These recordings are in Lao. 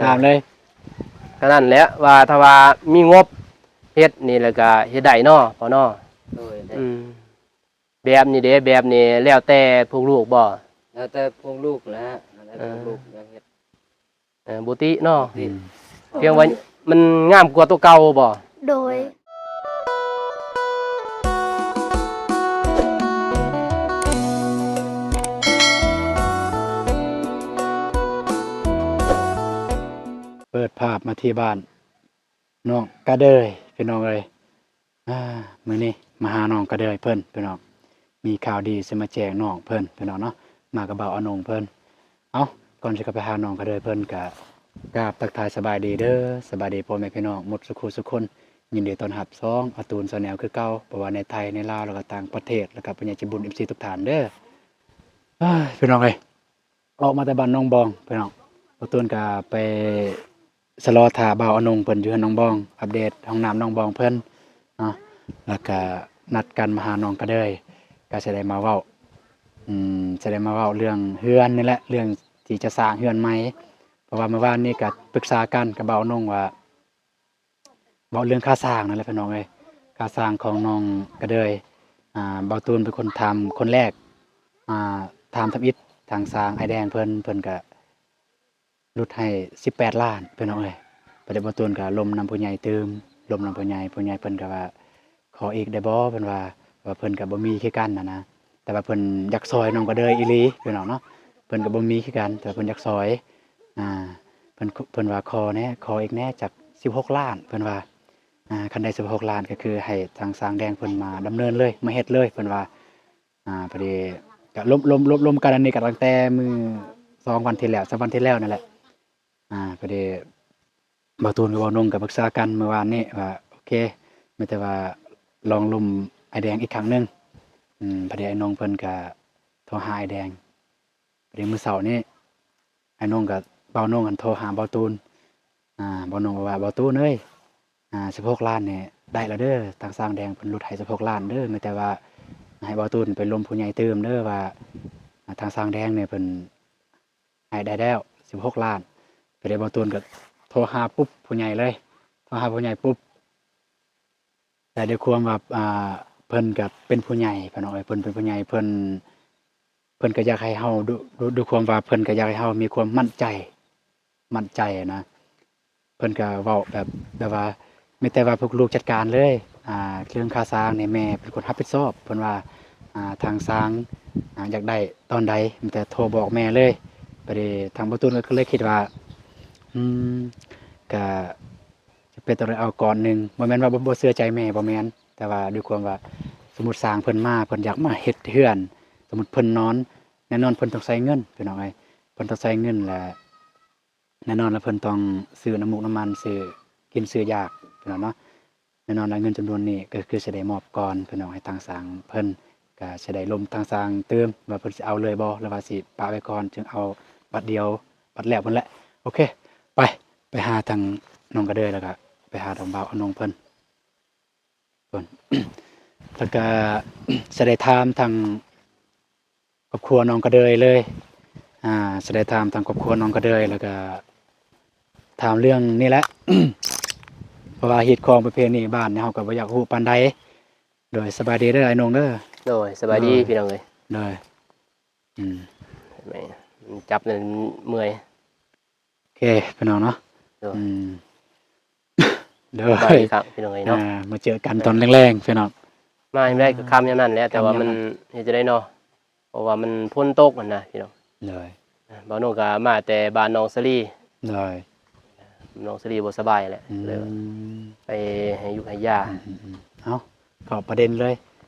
ຖາມເລີຍ. ເທົ່ານັ້ນແຫຼະ ວ່າຖ້າວ່າມີງົບເຮັດນີ້ ແລ້ວກໍເຮັດໄດ້ເນາະ ພໍ່ເນາະ. ໂດຍ ອືມ ແບບນີ້ເດ້ ແບບນີ້ແລ້ວແຕ່ພວກລູກບໍ່? ແລ້ວແຕ່ພວກລູກແຫຼະ ແລ້ວແຕ່ພວກລູກຢາກເຮັດ. ເອີ ບໍ່ຕິເນາະ ອືມ ພຽງວ່າມັນງາມກວ່າຕົວເກົ່າບໍ່? ໂດຍ ເປີດພາບມາທີ່ບ້ານ ນ້ອງກະເດີຍ ພີ່ນ້ອງເອີຍ. ອາ ມື້ນີ້ມາຫານ້ອງກະເດີຍເພິ່ນ ພີ່ນ້ອງ ມີຂ່າວດີຊິມາແຈ້ງນ້ອງເພິ່ນ ພີ່ນ້ອງເນາະ ມາກັບບ່າວອານົງເພິ່ນ. ເອົ້າ ກ່ອນຊິເຂົ້າໄປຫານ້ອງກະເດີຍເພິ່ນ ກະກາບທັກທາຍສະບາຍດີເດີ ສະບາຍດີພໍ່ແມ່ພີ່ນ້ອງໝົດສູ່ຄູ່ສູ່ຄົນ. ຍິນດີຕ້ອນຮັບສອງອາຕູນ Channel ຄືເກົ່າ ບໍ່ວ່າໃນໄທ ໃນລາວ ແລ້ວກໍຕ່າງປະເທດ ແລ້ວກໍຜູ້ໃຫຍ່ໃຈບຸນ ເອັຟຊີ ທຸກທ່ານເດີ. ເອີຍ ພີ່ນ້ອງເອີຍ ອອກມາແຕ່ບ້ານໜອງບອງ ພີ່ນ້ອງ ບ່າວຕູນກະໄປຊະລໍຖ້າບ່າວອານົງເພິ່ນຢູ່ເຮືອນໜອງບອງ ອັບເດດຫ້ອງນ້ຳໜອງບອງເພິ່ນເນາະ ແລ້ວກະນັດກັນມາຫານ້ອງກະເດີຍ ກະຊິໄດ້ມາເວົ້າ ອືມ ຊິໄດ້ມາເວົ້າເລື່ອງເຮືອນນີ້ແຫຼະ ເລື່ອງທີ່ຈະສ້າງເຮືອນໃໝ່. ເພາະວ່າມື້ວານນີ້ກະປຶກສາກັນກັບບ່າວອານົງວ່າ ເວົ້າເລື່ອງຄ່າສ້າງນັ້ນແຫຼະ ພີ່ນ້ອງເອີຍ ຄ່າສ້າງຂອງນ້ອງກະເດີຍ ອ່າ ບ່າວຕູນເປັນຄົນຖາມຄົນແລກ ອ່າ ຖາມທຳອິດ ທາງຊ່າງອ້າຍແດງເພິ່ນ ເພິ່ນກະຫຼຸດໃຫ້ສິບແປດລ້ານ ພີ່ນ້ອງເອີຍ. ບາດນີ້ບ່າວຕູນກະລົມນຳຜູ້ໃຫຍ່ຕື່ມ ລົມນຳຜູ້ໃຫຍ່ ຜູ້ໃຫຍ່ເພິ່ນກະວ່າ ຂໍອີກໄດ້ບໍ່ ເພິ່ນວ່າ ວ່າເພິ່ນກະບໍ່ມີຄືກັນຫັ້ນນະ ແຕ່ວ່າເພິ່ນຢາກຊ່ອຍນ້ອງກະເດີຍອີ່ຫຼີ ພີ່ນ້ອງເນາະ ເພິ່ນກະບໍ່ມີຄືກັນ ແຕ່ເພິ່ນຢາກຊ່ອຍ ອ່າ ເພິ່ນ ເພິ່ນວ່າຂໍແດ່ ຂໍອີກແດ່ຈັກສິບຫົກລ້ານ ເພິ່ນວ່າ ອ່າ ຄັນໄດ້ສິບຫົກລ້ານ ກໍຄືໃຫ້ທາງຊ່າງແດງເພິ່ນມາດຳເນີນເລີຍ ມາເຮັດເລີຍ ເພິ່ນວ່າ ອ່າ ພໍດີກະລົມ ລົມ ລົມ ລົມກັນອັນນີ້ກະຕັ້ງແຕ່ມື້ສອງວັນທີ່ແລ້ວ ສາມວັນທີ່ແລ້ວນັ້ນແຫຼະ. ອ່າ ພໍດີບ່າວຕູນກັບບ່າວນົງກໍປຶກສາກັນມື້ວານນີ້ວ່າ ໂອເຄ ມີແຕ່ວ່າລອງລົມອ້າຍແດງອີກຄັ້ງໜຶ່ງ. ອືມ ພໍດີອ້າຍນົງເພິ່ນກໍໂທຫາອ້າຍແດງ ພໍດີມື້ເຊົ້ານີ້ອ້າຍນົງກໍ ບ່າວນົງຫັ້ນໂທຫາບ່າວຕູນ ອ່າ ບ່າວນົງກໍວ່າ ບ່າວຕູນເອີຍ ອ່າ ສິບຫົກລ້ານນີ້ໄດ້ແລ້ວເດີ ທາງຊ່າງແດງເພິ່ນຫຼຸດໃຫ້ສິບຫົກລ້ານເດີ ມີແຕ່ວ່າໃຫ້ບ່າວຕູນໄປລົມຜູ້ໃຫຍ່ຕື່ມເດີ ວ່າ ອ່າ ທາງຊ່າງແດງນີ້ເພິ່ນ ໃຫ້ໄດ້ແລ້ວສິບຫົກລ້ານ. ກໍເລີຍບ່າວຕູນກໍໂທຫາປຸບຜູ້ໃຫຍ່ເລີຍ ໂທຫາຜູ້ໃຫຍ່ປຸບ ແຕ່ດ້ວຍຄວາມວ່າ ອ່າ ເພິ່ນກໍເປັນຜູ້ໃຫຍ່ ພີ່ນ້ອງເອີຍ ເພິ່ນເປັນຜູ້ໃຫຍ່ ເພິ່ນ ເພິ່ນກໍຢາກໃຫ້ເຮົາ ດ້ວຍ ດ້ວຍຄວາມວ່າເພິ່ນກໍຢາກໃຫ້ເຮົາມີຄວາມໝັ້ນໃຈ ໝັ້ນໃຈນະ. ເພິ່ນກໍເວົ້າແບບ ແບບວ່າ ມີແຕ່ວ່າພວກລູກຈັດການເລີຍ ອ່າ ເລື່ອງຄ່າຊ່າງນີ້ແມ່ເປັນຄົນຮັບຜິດຊອບ ເພິ່ນວ່າ ອ່າ ທາງຊ່າງ ອ່າ ຢາກໄດ້ຕອນໃດ ມີແຕ່ໂທບອກແມ່ເລີຍ. ບາດນີ້ທາງບ່າວຕູນກໍເລີຍຄິດວ່າ ອືມ ກະຈຳເປັນຕ້ອງໄດ້ເອົາກ້ອນໜຶ່ງ ບໍ່ແມ່ນວ່າບໍ່ ບໍ່ເຊື່ອໃຈແມ່ ບໍ່ແມ່ນ ແຕ່ວ່າດ້ວຍຄວາມວ່າ ສົມມຸດຊ່າງເພິ່ນມາ ເພິ່ນຢາກມາເຮັດເຮືອນ ສົມມຸດເພິ່ນນອນ ແນ່ນອນເພິ່ນຕ້ອງໃຊ້ເງິນ ພີ່ນ້ອງເອີຍ ເພິ່ນຕ້ອງໃຊ້ເງິນ ແລະ ແນ່ນອນລະເພິ່ນຕ້ອງຊື້ນ້ຳມູກນ້ຳມັນ ຊື້ກິນຊື້ຢາກ ພີ່ນ້ອງເນາະ. ແນ່ນອນລະເງິນຈຳນວນນີ້ກໍຄືຊິໄດ້ມອບກ່ອນ ພີ່ນ້ອງ ໃຫ້ທາງຊ່າງເພິ່ນ ກໍຊິໄດ້ລົມທາງຊ່າງຕື່ມວ່າເພິ່ນຊິເອົາເລີຍບໍ່ ຫຼືວ່າຊິປະໄວ້ກ່ອນ ຈຶ່ງເອົາບັດດຽວ ບັດແລ້ວພຸ້ນແຫຼະ. ໂອເຄ ໄປ ໄປຫາທາງນ້ອງກະເດີຍ ແລ້ວກໍໄປຫາທາງບ່າວອານົງເພິ່ນ ເພິ່ນ ແລ້ວກໍຊິໄດ້ຖາມທາງ ຄອບຄົວນ້ອງກະເດີຍເລີຍ ອ່າ ຊິໄດ້ຖາມທາງຄອບຄົວນ້ອງກະເດີຍ ແລ້ວກະຖາມເລື່ອງນີ້ແຫຼະ ເພາະວ່າຮີດຄອງປະເພນີບ້ານເຮົາກໍບໍ່ຢາກຮູ້ປານໃດ. ໂດຍ ສະບາຍດີເດີອ້າຍນົງເດີ. ໂດຍ ສະບາຍດີ ໂດຍ ພີ່ນ້ອງເອີຍ. ໂດຍ ອືມ ແມ່ນ ຈັບແລ້ວເມື່ອຍ. ໂອເຄ ພີ່ນ້ອງເນາະ. ໂດຍ ອືມ ໂດຍ ສະບາຍດີຄັບພີ່ນ້ອງເອີຍເນາະ. ອ່າ ມາເຈີກັນຕອນແລງໆ ພີ່ນ້ອງ ມາຍາມໃດກໍຄ່ຳຍາມນັ້ນແຫຼະ ແຕ່ວ່າມັນເຮັດຈັ່ງໃດເນາະ ເພາະວ່າມັນຝົນຕົກຫັ້ນນະພີ່ນ້ອງ. ໂດຍ ບ່າວນົງກໍມາແຕ່ບ້ານໜອງສາລີ. ໂດຍ ໜອງສາລີບໍ່ສະບາຍແຫຼະ ອືມ ເລີຍໄປໃຫ້ຢູກໃຫ້ຢາ. ອືມໆໆ ເອົາ ເຂົ້າປະເດັນເລີຍ.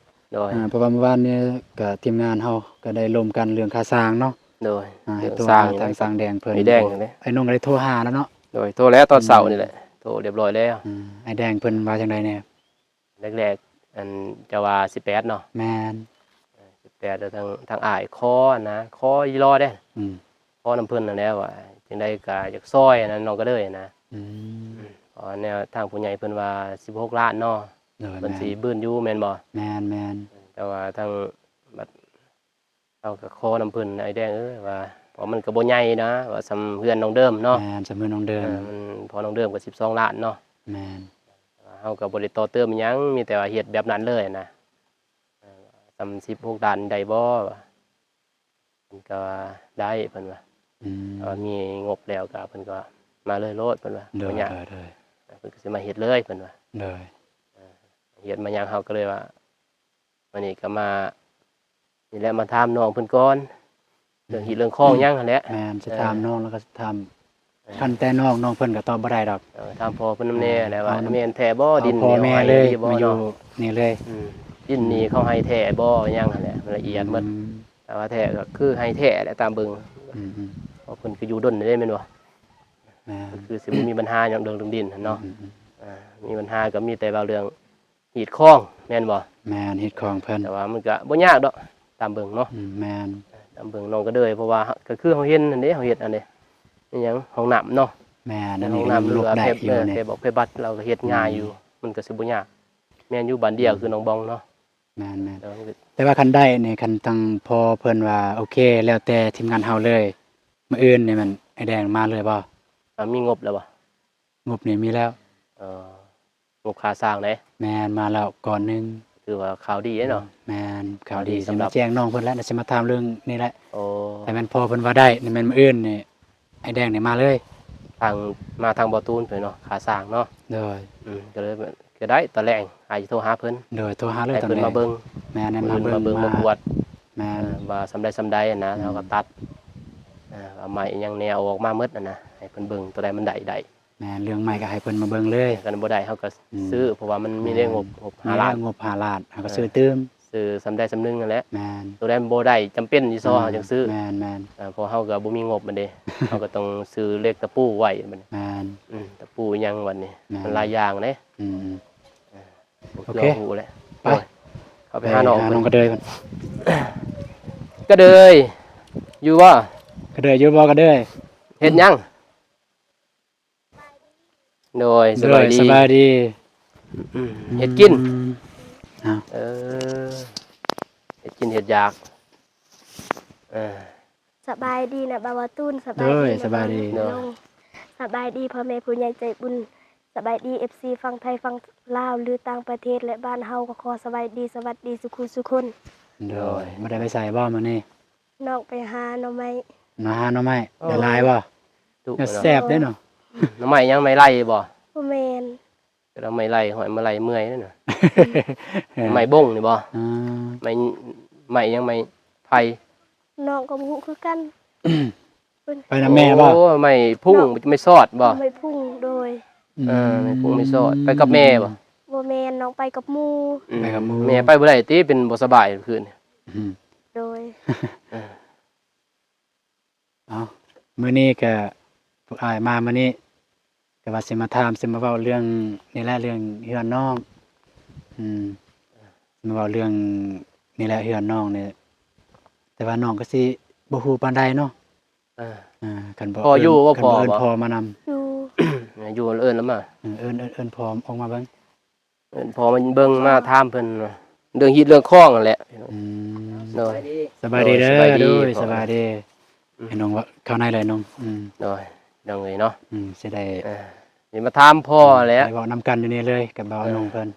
ໂດຍ ອ່າ ເພາະວ່າມື້ວານນີ້ກໍທີມງານເຮົາກໍໄດ້ລົມກັນເລື່ອງຄ່າຊ່າງເນາະ. ໂດຍ ອ່າ ໃຫ້ໂທຫາທາງຊ່າງແດງເພິ່ນ ອ້າຍແດງ ອ້າຍນົງກໍໄດ້ໂທຫາແລ້ວເນາະ. ໂດຍ ໂທແລ້ວຕອນເຊົ້ານີ້ແຫຼະ ອືມ ໂທລຽບຮ້ອຍແລ້ວ. ອ່າ ອ້າຍແດງເພິ່ນວ່າຈັ່ງໃດແດ່? ແລກໆ ອັນ ເຈົ້າວ່າສິບແປດເນາະ. ແມ່ນ ເອີ ສິບແປດ ແລ້ວທາງ ທາງອ້າຍຂໍນະ ຂໍອີ່ຫຼໍເດ້. ອືມ ຂໍນຳເພິ່ນຫັ້ນແຫຼະວ່າ ຈັ່ງໃດກໍຢາກຊ່ອຍອັນນັ້ນນ້ອງກະເດີຍນະ. ອືມ ເພາະວ່າແນວທາງຜູ້ໃຫຍ່ເພິ່ນວ່າສິບຫົກລ້ານເນາະ. ໂດຍ ເພິ່ນຊິບືນຢູ່ແມ່ນບໍ່? ແມ່ນໆ ແຕ່ວ່າທາງບັດ ເຮົາກໍຂໍນຳເພິ່ນ ອ້າຍແດງເອີຍ ວ່າ ວ່າມັນກໍບໍ່ໃຫຍ່ນະ ວ່າສ່ຳເຮືອນນ້ອງເດີມເນາະ. ແມ່ນ ສ່ຳເຮືອນນ້ອງເດີມ. ເອີ ມັນ ເພາະນ້ອງເດີມກໍສິບສອງລ້ານເນາະ. ແມ່ນ. ເຮົາກໍບໍ່ໄດ້ຕໍ່ເຕີມອີ່ຫຍັງ ມີແຕ່ວ່າເຮັດແບບນັ້ນເລີຍນະ. ເອີ ສ່ຳສິບຫົກລ້ານໄດ້ບໍ່? ເພິ່ນກໍວ່າໄດ້ ເພິ່ນວ່າ. ອືມ ຖ້າວ່າມີງົບແລ້ວກໍ ເພິ່ນກໍວ່າມາເລີຍໂລດ ເພິ່ນວ່າ. ໂດຍ ບໍ່ຍາກ. ໂດຍ ໂດຍ. ເພິ່ນກໍຊິມາເຮັດເລີຍ ເພິ່ນວ່າ. ໂດຍ. ເອີ ເຮັດມາຫຍັງ ເຮົາກໍເລີຍວ່າ ມື້ນີ້ກໍມາ ນີ້ແຫຼະ ມາຖາມນ້ອງເພິ່ນກ່ອນ ເລື່ອງຮີດເລື່ອງຄອງຫຍັງຫັ້ນແຫຼະ. ແມ່ນ ຊິຖາມ ເອີ ນ້ອງ ແລ້ວກໍຖາມ ເອີ ຄັນແຕ່ນ້ອງ ນ້ອງເພິ່ນກໍຕອບບໍ່ໄດ້ດອກ. ເອີ ຖາມພໍ່ເພິ່ນນຳແດ່ ເອີ ແຫຼະວ່າ ເອົານຳ ແມ່ນແທ້ບໍ່ ດິນນີ້ເຮົາໃຫ້ດີບໍ່ເນາະ. ນີ້ເລີຍ ອືມ ດິນນີ້ເຂົາໃຫ້ແທ້ບໍ່ຫຍັງຫັ້ນແຫຼະ ມັນລະອຽດໝົດ. ອືມ ຖ້າວ່າແທ້ກໍຄືໃຫ້ແທ້ແຫຼະ ຕາມເບິ່ງ. ອືມໆ ເພາະເພິ່ນກໍຢູ່ດົນເດ້ ແມ່ນບໍ່? ແມ່ນ. ກໍຄືຊິບໍ່ມີບັນຫາຫຍັງເລື່ອງດິນຫັ້ນເນາະ. ອືມໆ ອ່າ ມີບັນຫາກໍມີແຕ່ວ່າເລື່ອງ ຮີດຄອງແມ່ນບໍ່? ແມ່ນ ຮີດຄອງເພິ່ນ. ແຕ່ວ່າມັນກະບໍ່ຍາກດອກ ຕາມເບິ່ງເນາະ. ອືມ ແມ່ນ. ຕາມເບິ່ງນ້ອງກະເດີຍ ເພາະວ່າ ກະຄືເຮົາເຫັນຫັ້ນເດ້ ເຮົາເຮັດອັນເດ້ ອີຫຍັງ ຫ້ອງນ້ຳເນາະ. ແມ່ນ ອັນນີ້ກໍຍັງລົບໄດ້ຢູ່ນີ້ ແຕ່ບອກແຕ່ບັດລາວກະເຮັດງ່າຍຢູ່. ອືມ ມັນກະຊິບໍ່ຍາກ. ແມ່ນຢູ່ ບ້ານດຽວ ອືມ ຄືນ້ອງບອງເນາະ. ແມ່ນໆ. ແຕ່ວ່າຄັນໄດ້ນີ້ ຄັນທາງພໍ່ເພິ່ນວ່າໂອເຄ ແລ້ວແຕ່ທີມງານເຮົາເລີຍ ມື້ອື່ນນີ້ແມ່ນອ້າຍແດງມາເລີຍບໍ່? ອ່າ ມີງົບແລ້ວບໍ່? ງົບນີ້ມີແລ້ວ. ເອີ ງົບຄ່າສ້າງເດ້? ແມ່ນ ມາແລ້ວກ້ອນໜຶ່ງ. ຖືວ່າຂ່າວດີເດ້ເນາະ. ແມ່ນ ຂ່າວດີ. ຊິມາແຈ້ງນ້ອງເພິ່ນແຫຼະ ຊິມາຖາມເລື່ອງນີ້ແຫຼະ. ໂອ້ ຖ້າແມ່ນພໍ່ເພິ່ນວ່າໄດ້ນີ້ ແມ່ນມື້ອື່ນນີ້ ອ້າຍແດງນີ້ມາເລີຍ. ທາງ ມາທາງບໍ່ຕູນເພິ່ນເນາະ ຄ່າສ້າງເນາະ. ໂດຍ. ອືມ ກໍເລີຍ ກໍໄດ້ ຕອນແລງອ້າຍຊິໂທຫາເພິ່ນ. ໂດຍ ໂທຫາເລີຍ ໃຫ້ເພິ່ນມາເບິ່ງ. ແມ່ນ ມາເບິ່ງ ມາເບິ່ງ ມາກວດ. ແມ່ນ. ເອີ ວ່າສ່ຳໃດສ່ຳໃດນະ. ອືມ ເຮົາກໍຕັດ ເອີ ເອົາໄມ້ຫຍັງແນວອອກມາໝົດຫັ້ນນະ ໃຫ້ເພິ່ນເບິ່ງ ໂຕໃດມັນໄດ້ ໄດ້. ແມ່ນ ເລື່ອງໄມ້ກໍໃຫ້ເພິ່ນມາເບິ່ງເລີຍ. ຄັນບໍ່ໄດ້ເຮົາກໍ ອືມ ຊື້ ເພາະວ່າມັນມີໃນ ແມ່ນ ງົບ ງົບຫ້າລ້ານ. ມີແນວງົບຫ້າລ້ານ ເຮົາກໍ ເອີ ຊື້ຕື່ມ. ຊື້ສ່ຳໃດສ່ຳໜຶ່ງຫັ້ນແຫຼະ. ແມ່ນ. ໂຕໃດມັນບໍ່ໄດ້ ຈຳເປັນທີ່ຊໍ ອືມ ເຮົາຈຶ່ງຊື້. ແມ່ນໆ. ເອີ ເພາະເຮົາກໍບໍ່ມີງົບມັນເດ້ ເຮົາກໍຕ້ອງຊື້ເຫຼັກຕະປູໄວ້ບັດນີ້. ແມ່ນ. ອືມ ຕະປູຫຍັງບັດນີ້. ແມ່ນ. ມັນຫຼາຍຢ່າງເດ້. ອືມ. ເອີ ໂອເຄ ຮູ້ແລ້ວ. ໄປ ໂດຍ ເຂົ້າໄປຫານ້ອງ ໄປຫານ້ອງກະເດີຍກ່ອນ. ກະເດີຍ ຢູ່ບໍ່? ກະເດີຍ ຢູ່ບໍ່ກະເດີຍ? ເຮັດຫຍັງ? ໂດຍ ສະບາຍດີ ສະບາຍດີ. ອືມ ເຮັດກິນ. ເອີ ເຮັດກິນເຮັດຢາກ. ເອີ ສະບາຍດີນະບ່າວ ບ່າວຕູນ. ສະບາຍດີ ສະບາຍດີ. ສະບາຍດີພໍ່ແມ່ຜູ້ໃຫຍ່ໃຈບຸນ. ສະບາຍດີເອັຟຊີຝັ່ງໄທ ຝັ່ງລາວ ຫຼືຕ່າງປະເທດ ແລະບ້ານເຮົາ ກໍຂໍສະບາຍດີ ສະຫວັດດີສູ່ຄູ່ສູ່ຄົນ. ໂດຍ. ບໍ່ໄດ້ໄປໃສບໍ່ມື້ນີ້? ນ້ອງໄປຫາໜໍ່ໄມ້. ມາຫາໜໍ່ໄມ້. ໂອ້ ໄດ້ຫຼາຍບໍ່? ແຊບເດ້ເນາະ. ໜໍ່ໄມ້ຫຍັງ? ໄມ້ໄລ່ບໍ່? ບໍ່ແມ່ນ. ແຕ່ລະໄມ້ໄລ່ ຫ້ອຍມາໄລ່ເມື່ອຍເດ້ນະ. ໄມ້ບົ້ງນີ້ບໍ່? ອືມ ໄມ້ ໄມ້ຫຍັງ? ໄມ້ໄຜ່? ນ້ອງກໍບໍ່ຮູ້ຄືກັນ. ໄປນຳແມ່ບໍ່? ໂອ້ ໄມ້ພຸ້ງ ເນາະ ໄມ້ຊອດບໍ່? ໄມ້ພຸ້ງ. ໂດຍ. ເອີ ອືມ ໄມ້ພຸ້ງໄມ້ຊອດ. ໄປກັບແມ່ບໍ່? ບໍ່ແມ່ນ ນ້ອງໄປກັບໝູ່. ອືມ ໄປກັບໝູ່. ແມ່ໄປບໍ່ໄດ້ຕິ ເປັນບໍ່ສະບາຍມື້ຄືນ. ອືມ ໂດຍ. ເອີ ເອົາ ມື້ນີ້ກະ ພວກອ້າຍມາມື້ນີ້ ກະວ່າຊິມາຖາມ ຊິມາເວົ້າເລື່ອງນີ້ແຫຼະ ເລື່ອງເຮືອນນ້ອງ. ອືມ ຊິມາເວົ້າເລື່ອງນີ້ແຫຼະ ເຮືອນນ້ອງນີ້. ແຕ່ວ່ານ້ອງກໍຊິບໍ່ຮູ້ປານໃດເນາະ. ເອີ ຄັນບໍ່ ພໍ່ຢູ່ບໍ່? ເອີ້ນພໍ່ມານຳ. ຢູ່ ຢູ່ ເອີ້ນລະມາ. ເອີ ເອີ້ນ ເອີ້ນ ເອີ້ນພໍ່ອອກມາເບິ່ງ. ເອີ້ນພໍ່ມາເບິ່ງ ມາຖາມເພິ່ນວ່າເລື່ອງຮີດເລື່ອງຄອງຫັ້ນແຫຼະ. ອືມ ໂດຍ. ສະບາຍດີເດີ. ສະບາຍດີ ໂດຍ ສະບາຍດີ. ອືມ ໃຫ້ນ້ອງເວົ້າເຂົ້າໃນເລີຍນ້ອງ. ອືມ ໂດຍ ນ້ອງເອີຍເນາະ. ອືມ ຊິໄດ້ ເອີ ຊິມາຖາມພໍ່ແຫຼະ ໄດ້ເວົ້ານຳກັນຢູ່ນີ້ເລີຍກັບບ່າວ ເອີ ນ້ອງເພິ່ນ.